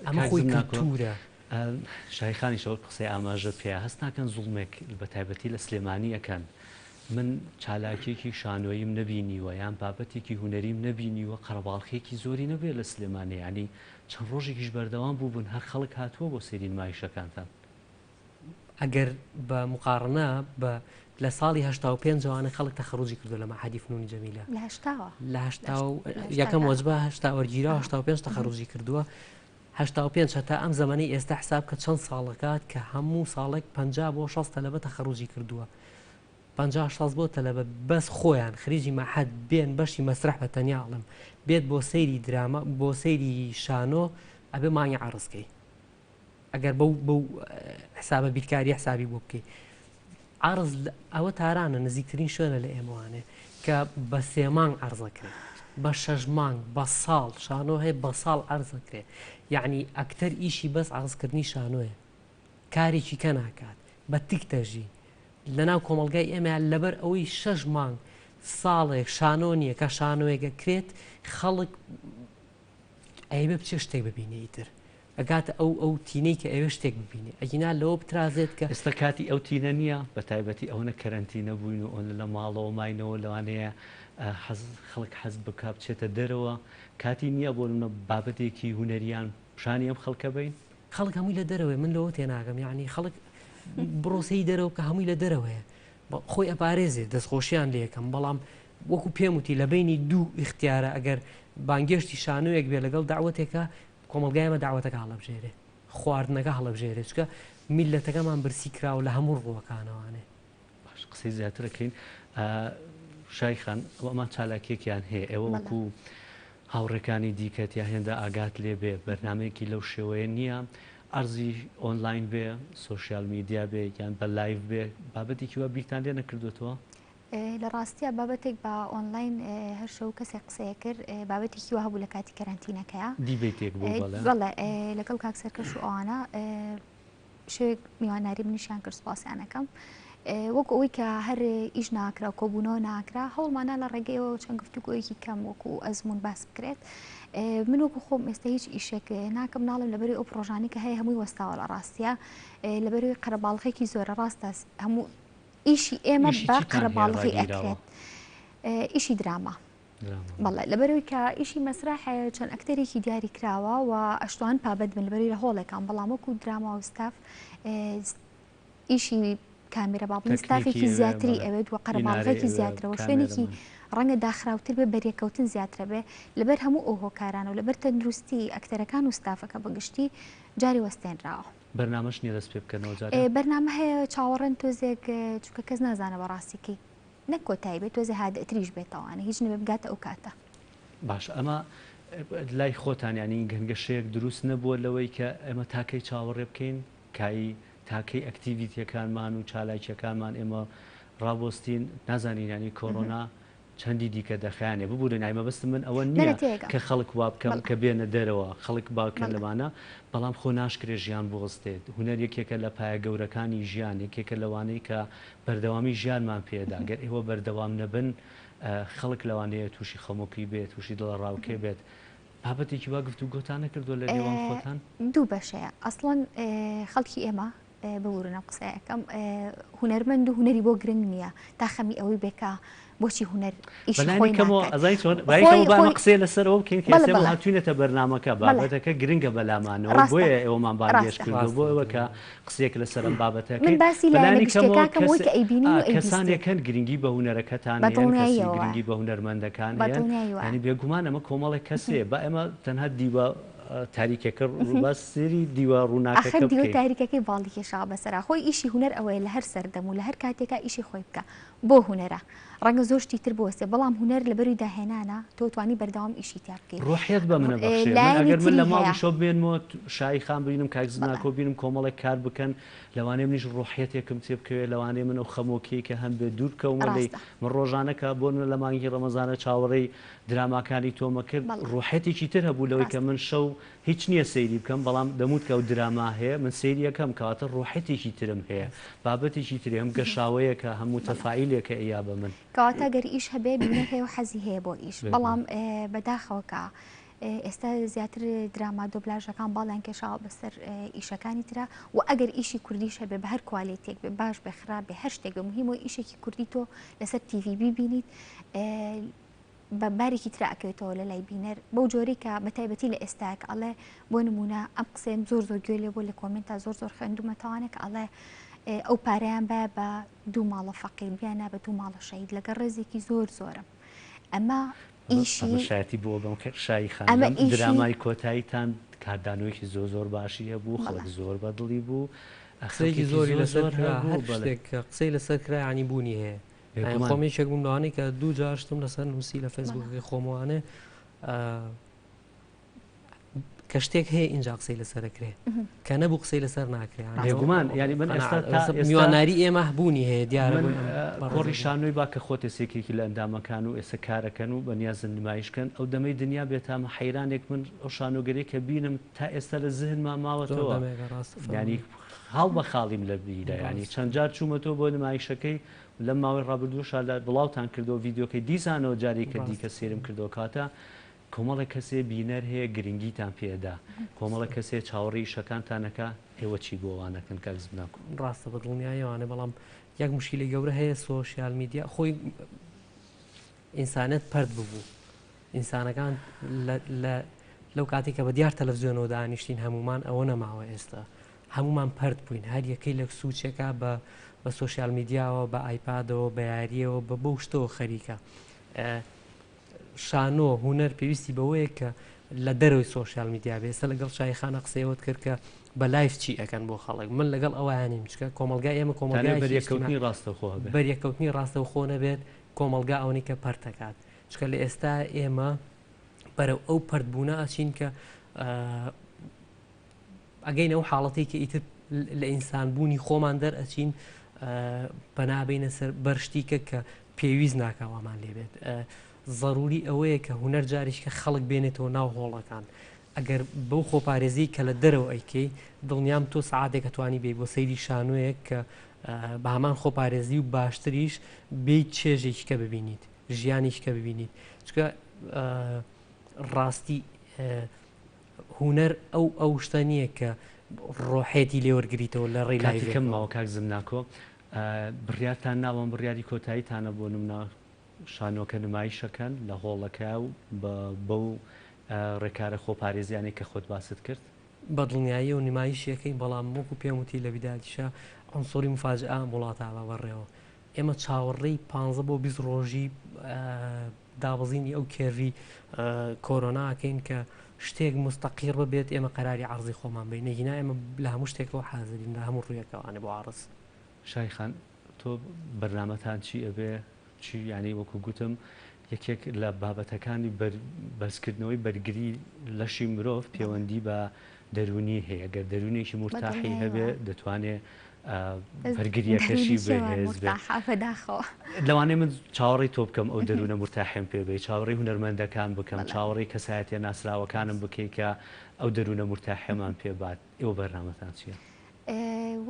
[SPEAKER 9] ئەمە خۆی کلتورە.
[SPEAKER 1] شاهی خانیش ئەو قسەی ئاماژە پێیا هەست ناکەن زوڵمێک بە تایبەتی لە سلێمانی ئەکەن من چالاکیەکی شانۆییم نەبینیوە یان بابەتێکی هونەریم نەبینیوە قەرەباڵخیەکی زۆری نەبێ لە سلێمانی یانی چەند ڕۆژێکیش بەردەوام بووبن هەر خەڵک هاتووە بۆ سەیری نمایشەکانتان.
[SPEAKER 9] ئەگەر بە مقاڕنە بە لە ساڵی 85 ەوانە خەڵک تەخەڕوجی کردو لە مەعهەدی فنونی جەمیلە
[SPEAKER 8] لە هەشتاوە
[SPEAKER 9] لە هەشتا و یەکەم وەجبە هەشتا وەرگیرا 85 تەخەڕوجی کردووە 85 هەتا ئەم زەمەنەی ئێستا حساب کە چەند ساڵەکات کە هەموو ساڵێک 50 بۆ 60 تەلەبە تەخەڕوجی کردووە 50 60 بۆ تەلەبە بەس خۆیان خریجی مەعهەد بێن بەشی مەسرح بە تەنیا ئەڵێم بێت بۆ سەیری دراما بۆ سەیری شانۆ ئەبێ مانگی عەڕز کەی ئەگەر بەو بەو حسابە بیرکاری حسابی بۆ بکەی عرض ئەوە تارانە نزیکترین شوێنە لە ئێمەوانێ کە بە سێ مانگ عرضەکرێ بە شەش مانگ بە ساڵ شانۆ هەیە بە ساڵ عرضەکرێ یعنی ئەکتەر ئیشی بەس عرضکردنی شانۆیە کارێکی کە ناکات بە تک دەژی لەناو کۆمەلگای ئێمە لەبەر ئەوەی شەش مانگ ساڵێک شانۆ نییە کە شانۆیەکە کرێت خەڵک ئەیەوێ بچێ شتێک ببینێ ئیتر ئەگاتە ئەو ئەو تینەی کە ئەوێ شتێک ببینێ ئەگینا لەوە بترازێت کە.
[SPEAKER 1] ئێستا کاتی ئەو تینە نییە بە تایبەتی ئەوەنە کەرەنتینە بووین و ئەوەنە لە ماڵەوە ماینەوە لەوانەیە حەز خەڵک حەز بکا بچێتە دەرەوە کاتی نییە بۆ نمونە بابەتێکی هونەریان پیشانی ئەم خەڵکە بەین؟
[SPEAKER 9] خەڵک هەمووی لە دەرەوەیە من لەوە تێناگەم یانی خەڵک بڕۆ سەیری دەرەوە بکە هەمووی لە دەرەوەیە خۆی ئەپارێزێ دەستخۆشیان لێکەم بەڵام وەکو پێم وتی لە بەینی دوو ئیختیارە ئەگەر بانگێشتی شانۆیەک بێ لەگەڵ دەعوەتێکا کۆمەڵگای ئێمە دەعوەتەکە هەڵەبژێرێ خواردنەکە هەڵەبژێرێ چونکە میللەتەکەمان برسی کراوە لە هەموو ڕووەکانەوانێ.
[SPEAKER 1] باش قسەی زیاتر ئەکەین شای خان ئەمان چالاکیەکیان هەیە ئێوە وەکو هاوڕێکانی دیکەت یا هێندە ئاگات لێ بێ بەرنمەیەکی لەو شێوەیە نییە ئەرزی ئۆنلاین بێ social media بێ یان بە live بێ بابەتێکی وا بیرتان لێ نەکردوێتەوە؟
[SPEAKER 8] لە ڕاستیا بابەتێک بە ئۆنلاین هەر شەو کەسێک قسەیە کرد بابەتێکی وا هەبوو لە کاتی کەرەنتینەکەیا
[SPEAKER 1] debate ێک بوو بەڵێ
[SPEAKER 8] بەڵێ لەگەڵ کاک سەرکەش و ئەوانە شەوێک میوانداری منیشیان کرد سوپاسیان ئەکەم وەکو ئەوەی کە هەر ئیش ناکرا و کۆبوونەوە ناکرا هەوڵماندا لە ڕێگەیەوە چەند گفتوگۆیەکی کەم وەکو ئەزمون باس بکرێت من وەکو خۆم ئێستا هیچ ئیشێک ناکەم ناڵم لەبەری ئەو پرۆژانی کە هەیە هەمووی وەستاوە لە ڕاستە لەبەروی قەرەباڵغێکی زۆرە ڕاستە هەموو ئیشی ئێمە
[SPEAKER 1] ئیشی
[SPEAKER 8] بە
[SPEAKER 1] چیتان هەیە
[SPEAKER 8] قەرەباڵغی
[SPEAKER 1] ڕاگیراوە؟
[SPEAKER 8] ئەکرێت ئیشی دراما
[SPEAKER 1] دراما.
[SPEAKER 8] بەڵێ لەبەرەوەی کە ئیشی مەسرح چەند ئەکتەرێکی دیاری کراوە و ئەشتوان پابەند بن لەبەری لە هۆڵێکان بەڵام وەکو دراما و ستاف ئیشی کامێرە با بڵێین
[SPEAKER 1] تەکنیکی
[SPEAKER 8] ستافێکی
[SPEAKER 1] ئەوێ
[SPEAKER 8] زیاتری
[SPEAKER 1] بەڵێ
[SPEAKER 8] ئەوێت و
[SPEAKER 1] ئینارەی
[SPEAKER 8] قەرەباڵغێکی
[SPEAKER 1] ئەوێ
[SPEAKER 8] زیاترەوە شوێنێکی
[SPEAKER 1] کامێرەمان.
[SPEAKER 8] ڕەنگە داخراوتر بێ بەریەکەوتن زیاترە بێ لەبەر هەموو ئەو هۆکارانە و لەبەر تەندروستی ئەکتەرەکان و ستافەکە بەگشتی جاری وەستێنراوە.
[SPEAKER 1] بەرنامەش نیە دەست پێ بکەنەوە جارێ؟
[SPEAKER 8] بەرنامە هەیە چاوەڕێن تۆزێک چونکە کەس نازانە بەڕاستی کەی نەک کۆتایی بێت تۆزێ هادئتریش بێتەوانە هیچ نەبێ بگاتە ئەو کاتە.
[SPEAKER 1] باشە ئەمە لای خۆتان یانی گەنگەشەیەک دروست نەبووە لەوەی کە ئێمە تاکەی چاوەڕێ بکەین کایی تاکەی activity ەکانمان و چالاکیەکانمان ئێمە ڕابۆستین نازانین یانی کۆرۆنا چەندی دیکە دەخایەنێ ببورن ئای مەبەستم من ئەوە نییە کە خەڵک وا بکەم کە بێنە دەرەوە خەڵک باکەن لەمانە بەڵام خۆ ناشکرێ ژیان بوەستێت هونەر یەکێکە لە پایە گەورەکانی ژیان یەکێکە لەوانەی کە بەردەوامی ژیانمان پێدا گەر ئێوە بەردەوام نەبن خەڵک لەوانەیە تووشی خەمۆکی بێت تووشی دڵەڕاوکێ بێت بابەتێکی وا گفتوگۆتان نەکردووە لە نێوان خۆتان؟
[SPEAKER 8] دوو بەشەیە ئەسڵەن خەڵکی ئێمە ببورن ئەم قسەیە ئەکەم هونەرمەند و هونەری بۆ گرنگ نییە تا خەمی ئەوەی بێ کە بۆچی هونەر ئیشی
[SPEAKER 1] بەلانی
[SPEAKER 8] خۆی
[SPEAKER 1] کەمەوە
[SPEAKER 8] ناکات
[SPEAKER 1] ئەزانی چۆن بەلانی
[SPEAKER 8] خۆی
[SPEAKER 1] کەمەوە با ئەمە
[SPEAKER 8] خۆی
[SPEAKER 1] قسەیە لەسەر ئەوە بکەین کە
[SPEAKER 8] بەڵێ
[SPEAKER 1] ئێستا ئێمە
[SPEAKER 8] بەڵێ
[SPEAKER 1] هاتووینەتە بەرنامەکە
[SPEAKER 8] بەڵێ
[SPEAKER 1] بابەتەکە گرنگە بەلامانەوە
[SPEAKER 8] ڕاستە
[SPEAKER 1] بۆیە ئێوەمان بانگهێشت
[SPEAKER 8] ڕاستە
[SPEAKER 1] کردووە بۆ
[SPEAKER 9] ڕاستە
[SPEAKER 1] ئەوە کە قسەیەک لەسەر ئەم بابەتە
[SPEAKER 8] من
[SPEAKER 1] ئەکەین
[SPEAKER 8] باسی لایەنە
[SPEAKER 1] بەلانی کەمەوە
[SPEAKER 8] گشتیەکە ئەکەم
[SPEAKER 1] کەس
[SPEAKER 8] ئەوەی کە ئەیبینین
[SPEAKER 1] ئا
[SPEAKER 8] و ئەیبیستین
[SPEAKER 1] کەسانێک هەن گرنگی بە هونەرەکەتان
[SPEAKER 8] بە
[SPEAKER 1] هەیەن کەسی
[SPEAKER 8] دڵنیاییەوە
[SPEAKER 1] گرنگی بە هونەرمەندەکان
[SPEAKER 8] بە
[SPEAKER 1] هەیەن
[SPEAKER 8] دڵنیایی وایە
[SPEAKER 1] یانی بێگومان ئەمە کۆمەڵێک کەس هەیە با ئێمە تەنها دیوە تاریکەکە با سەیری دیوە
[SPEAKER 8] ئاخر
[SPEAKER 1] ڕووناکەکە
[SPEAKER 8] دیوە
[SPEAKER 1] بکەین.
[SPEAKER 8] تاریکەکەی باڵی کێشاوە بەسەرا خۆی ئیشی هونەر ئەوەیە لە هەر سەردەم و لە هەر کاتێکا ئیشی خۆی بکا. بۆ هونەرە ڕەنگە زۆر شتی تر بوەستێ بەڵام هونەر لەبەروی داهێنانە تۆ توانی بەردەوام ئیشی تیا بکەی
[SPEAKER 1] ڕۆحیەت بە منە بەخشێ من
[SPEAKER 8] لایەنی
[SPEAKER 1] ئەگەر من
[SPEAKER 8] تری
[SPEAKER 1] لە
[SPEAKER 8] هەیە.
[SPEAKER 1] ماڵیشەوە بمێنمەوە شایی خان ببینم کاک
[SPEAKER 8] بەڵێ.
[SPEAKER 1] زناکۆ ببینم کۆمەڵێک کار بکەن لەوانەیە منیش ڕۆحیەتێکم تێ بکەوێ لەوانەیە من ئەو خەمۆکیەی کە هەم بێ دوور بکەومە لێی
[SPEAKER 8] ڕاستە.
[SPEAKER 1] من ڕۆژانە کە بۆ نمونە لە مانگی ڕەمەزانە چاوەڕێی دراماکانی تۆمە کرد
[SPEAKER 8] بەڵێ.
[SPEAKER 1] ڕۆحیەتێکی تر هەبوو لەوەی کە
[SPEAKER 8] ڕاستە.
[SPEAKER 1] من شەو هیچ نییە سەیری بکەم بەڵام دەموت کە ئەو دراما هەیە من سەیری ئەکەم کەواتە ڕۆحیەتێکی ترم هەیە بابەتێکی تری هەم گەشاوەیەکە هەم موتەفائیلێکە ئەیا بە من.
[SPEAKER 8] کەواتە گەر ئیش هەبێ بینەر هەیە و حەزی هەیە بۆ ئیش بەڵام بەداخەوە کە ئێستا زیاتر دراما دۆبلاژەکان باڵیان کێشاوە بەسەر ئیشەکانی ترا و ئەگەر ئیشی کوردیش هەبێ بە هەر کوالێتێک بێ باش بێ خراپ بێ هەر شتێک بێ مهمە ئیشێکی کوردی تۆ لەسەر تیڤی بیبینیت بە بارێکی ترا ئەکەوێتەوە لە لای بینەر بەو جۆرەی کە بە تایبەتی لە ئێستا کە ئەڵێ بۆ نمونە ئەم قسەیەم زۆر زۆر گوێ لێ بوو لە کۆمێنتا زۆر زۆر خوێندومەتەوانە کە ئەڵێ ئەو پارەیان بە بە دوو ماڵە فەقیر بیانە بە دوو ماڵە شەهید لەگەڵ ڕێزێکی زۆر زۆرم ئەمە ئیشی
[SPEAKER 1] شایەتی بۆ بەم شایی خان
[SPEAKER 8] ئەمە ئیشی
[SPEAKER 1] درامای کۆتاییتان کاردانەوەیەکی زۆر زۆر باشی هەبوو خەڵک زۆر بەدڵی بوو
[SPEAKER 9] قسەیەکی زۆری لەسەر کرا هەر شتێک کە قسەی لەسەر کرا یانی بوونی هەیە خۆم یەکێک بووم لەوانەی کە دوو جار شتم لەسەر نووسی لە فەیسبووکەکەی خۆمەوانێ کە شتێک هەیە ئینجا قسەی لەسەر کرێ کە نەبوو قسەی لەسەر ناکرێ
[SPEAKER 1] بێگومان یعنی من ئێستا تا
[SPEAKER 9] میواناری ئێمە بوونی هەیە دیارە
[SPEAKER 1] کۆڕی شانۆی با کە خۆت سێکێکی لە ئەندامەکان و ئێستا کارەکەن و بەنیازن نمایشکەن ئەو دەمەی دنیا بێتامە حەیرانێک من ئەو شانۆگەری کە بینم تا ئێستا لە زهنما ماوەتەوە ینی خاڵ بە خاڵیم لە بیرە ینی چەند جار چوومەتەوە بۆ نمایشەکەی لەم ماوەی ڕابردووشا لە بڵاوتان کردەوە ڤیدیۆکەی دیسانەوە جارێکە دیکە سەیرم کردەوە کاتە کۆمەڵێک کەسێ بینەر هەیە گرنگیتان پێ ئەدا کۆمەڵێک کەسێ چاوەڕێی ئیشەکانتان ئەکا ئێوە چی بۆ ئەوان ئەکەن کاک زمناکۆ؟
[SPEAKER 9] ڕاستە بە دڵنیاییەوانێ بەڵام یەک موشکیلەی گەورە هەیە سۆشیال میدیا خۆی ئینسانەت پەرت ببوو ئینسانەکان لە لەو کاتێک کە بە دیار تەلەڤزیۆنەوە دانیشتین هەمومان ئەوە نەماوە ئێستا هەمومان پەرت بووین هەر یەکەی لە سوچێکا بە بە سۆشیال میدیاوە بە ئایپادەوە بە یاریەوە بە بەو شتەوە خەریکە شانۆ، هونەر پێویستی بەوەیە کە لە دەرەوەی سۆشیال میدیا بێ. ئێستا لەگەڵ شایی خانە قسەی ئەوەت کرد کە بە live چی ئەکەن بۆ خەڵک. من لەگەڵ ئەوەیا نیم، چونکە کۆمەڵگای ئێمە
[SPEAKER 1] تەنیا
[SPEAKER 9] کۆمەڵگایەکی
[SPEAKER 1] بەریەککەوتنی
[SPEAKER 9] ئیجتیماع
[SPEAKER 1] ڕاستەوخۆ هەبێ.
[SPEAKER 9] بەریەککەوتنی ڕاستەوخۆ نەبێت، کۆمەڵگا ئەوەنەی کە پەرت ئەکات. چونکە لە ئێستا ئێمە بەرەو ئەو پەرتبوونە ئەچین کە ئەگەینە ئەو حاڵەتەی کە ئیتر لە ئینسان بوونی خۆمان دەرئەچین پەنا بینە سەر بەر شتیکە کە پێویست ناکا وامان لێبێت زەروری ئەوەیە کە هونەر جاریش کە خەڵک بێنێتەوە ناو هۆڵەکان ئەگەر بەو خۆپارێزی کە لە دەرەوە ئەیکەی دڵنیام تۆ سعاتێک ئەتوانی بێ بۆ سەیری شانۆیەک کە بە هەمان خۆپارێزی و باشتریش بیت چێژێکی کە ببینیت ژیانێکی کە ببینیت چکە ڕاستی هونەر ئەو ئەو شتە نییە کە ڕۆحێتی لێ وەرگریتەوە لە ڕێی
[SPEAKER 1] کاتی کەم
[SPEAKER 9] لایڤێکەوە.
[SPEAKER 1] ماوە کاک زمناکۆ بڕیارتان ناوە بڕیاری کۆتاییتانە بۆ نمونە شانۆکە نمایشەکەن لە هۆڵەکە و بە بەو ڕێکارە خۆپارێزیانەی کە خۆت باست کرد؟
[SPEAKER 9] بە دڵنیاییەوە نمایشی ئەکەین بەڵام وەکو پێم وتی لە بیدایەتیشا عونسوری موفاجئە ئەم وڵاتە ئەبا بەڕێوە ئێمە چاوەڕێی پانزە بۆ 20 ڕۆژی دابەزینی ئەو curve ی کۆرۆنا ئەکەین کە شتێک مستەقیڕ ببێت ئێمە قەراری عەرزی خۆمان بین نەگینا ئێمە لە هەموو شتێکەوە حازرین لە هەموو ڕوویەکەوانێ بۆ عەرز.
[SPEAKER 1] شای خان تۆ بەرنامەتان چی ئەبێ چی یانی وەکو گوتم یەکێک لە بابەتەکانی بەرزکردنەوەی بەرگری لەشی مرۆڤ پەیوەندی بە دەروونی هەیە گەر دەروونێکی مورتاحی هەبێ دەتوانێ بەرگریەکەشی بەهێز بێت. لەوانەیە من چاوەڕێی تۆ بکەم ئەو دەروونە مورتاحیم پێ بێی، چاوەڕێی هونەرمەندەکان بکەم، چاوەڕێی کەسایەتیە ناسراوەکانم بکەی کە ئەو دەروونە مورتاحەمان پێ بات. ئێوە بەرنامەتان چییە؟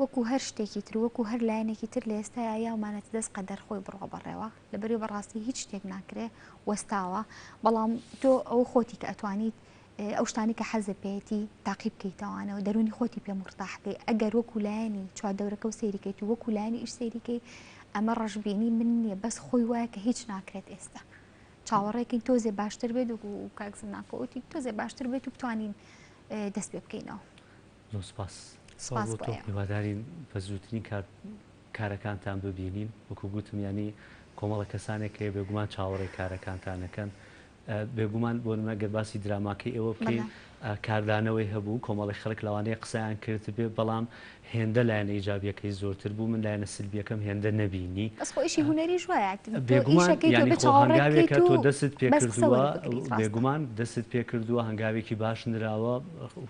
[SPEAKER 8] وەکو هەر شتێکی تر، وەکو هەر لایەنێکی تر لە ئێستایا یاومانەتە دەست قەدەر خۆی بڕوا بەڕێوە، لەبەرئەوەی بەڕاستی هیچ شتێک ناکرێ وەستاوە، بەڵام تۆ ئەوە خۆتی کە ئەتوانیت ئەو شتانەی کە حەزت پێیەتی تاقی بکەیتەوانەوە دەروونی خۆتی پێ مورتاح بکەی ئەگەر وەکو لایەنی چواردەورەکە و سەیری کەیت و وەکو لایەنی ئیش سەیری کەی ئەمە ڕەشبینی من نییە بەس خۆی وایە کە هیچ ناکرێت ئێستا چاوەڕێکین تۆزێ باشتر بێت و کاک زمناکۆ وتی تۆزێ باشتر بێت و بتوانین دەست پێ بکەینەوە.
[SPEAKER 1] زۆر سپاس.
[SPEAKER 8] سپاس بۆ ئێوە.
[SPEAKER 1] هیوادارین بە زووترین کات کارەکانتان ببینین وەکو گوتم یانی کۆمەڵە کەسانێک هەیە بێگومان چاوەڕێی کارەکانتان ئەکەن. بێگومان بۆ نمونە گەر باسی دراماکەی ئێوە بکەین کاردانەوەی هەبوو کۆمەڵی خەڵک لەوانەیە قسەیان کردبێ بەڵام هێندە لایەنە ئیجابیەکەی زۆرتر بوو من لایەنە سلبیەکەم هێندە نەبینی.
[SPEAKER 8] بەس خۆ ئیشی هونەریش وایە تۆ
[SPEAKER 1] بێگومان
[SPEAKER 8] ئیشەکەی تۆ
[SPEAKER 1] یانی
[SPEAKER 8] بێ
[SPEAKER 1] خۆ
[SPEAKER 8] چاوەڕێ
[SPEAKER 1] هەنگاوێکە
[SPEAKER 8] بکەیت و
[SPEAKER 1] تۆ دەستت پێ
[SPEAKER 8] بەس قسە
[SPEAKER 1] کردووە
[SPEAKER 8] وەربگریت ڕاستە.
[SPEAKER 1] بێگومان دەستت پێ کردووە هەنگاوێکی باش نراوە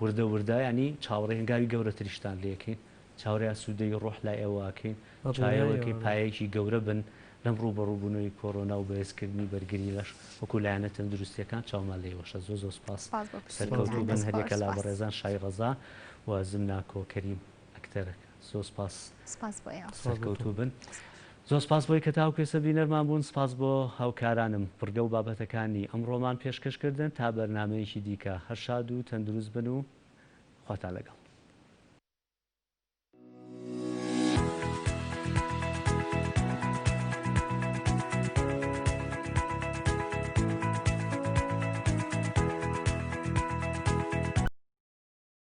[SPEAKER 1] وردە وردە یانی چاوەڕێی هەنگاوی گەورەتریشتان لێکەین چاوەرێ ئاسوودەیی ڕۆح لای ئێوە ئەکەین،
[SPEAKER 9] بە
[SPEAKER 1] چاەوەکەی
[SPEAKER 9] دڵنیاییەوە.
[SPEAKER 1] پایەیەکی گەورە بن لەم ڕووبەڕووبوونەوەی کۆرۆنا و بەهێزکردنی بەرگری لەش وەکو لایەنە تەندروستییەکان چاومان لە ئێوەشە زۆر زۆر سوپاس
[SPEAKER 8] سپاس بۆ
[SPEAKER 1] سەرکەوتوو
[SPEAKER 8] پشتگیریتان
[SPEAKER 1] بن
[SPEAKER 8] دەست خۆش
[SPEAKER 1] هەریەکە لە
[SPEAKER 8] سپاس.
[SPEAKER 1] بەڕێزان شای ڕەزا و زمناکۆ کەریم ئەکتەرەکە زۆر سوپاس
[SPEAKER 8] سپاس بۆ ئێوە.
[SPEAKER 9] سپاس بۆ تۆ.
[SPEAKER 1] سەرکەوتوو بن زۆر سپاس بۆی کە تاوەکو ئێستا بینەرمان بوون سپاس بۆ هاوکارانم بڕگە و بابەتەکانی ئەمڕۆمان پێشکەش کردن تا بەرنامەیەکی دیکە هەر شاد و تەندروست بن و خواتان لەگەڵ.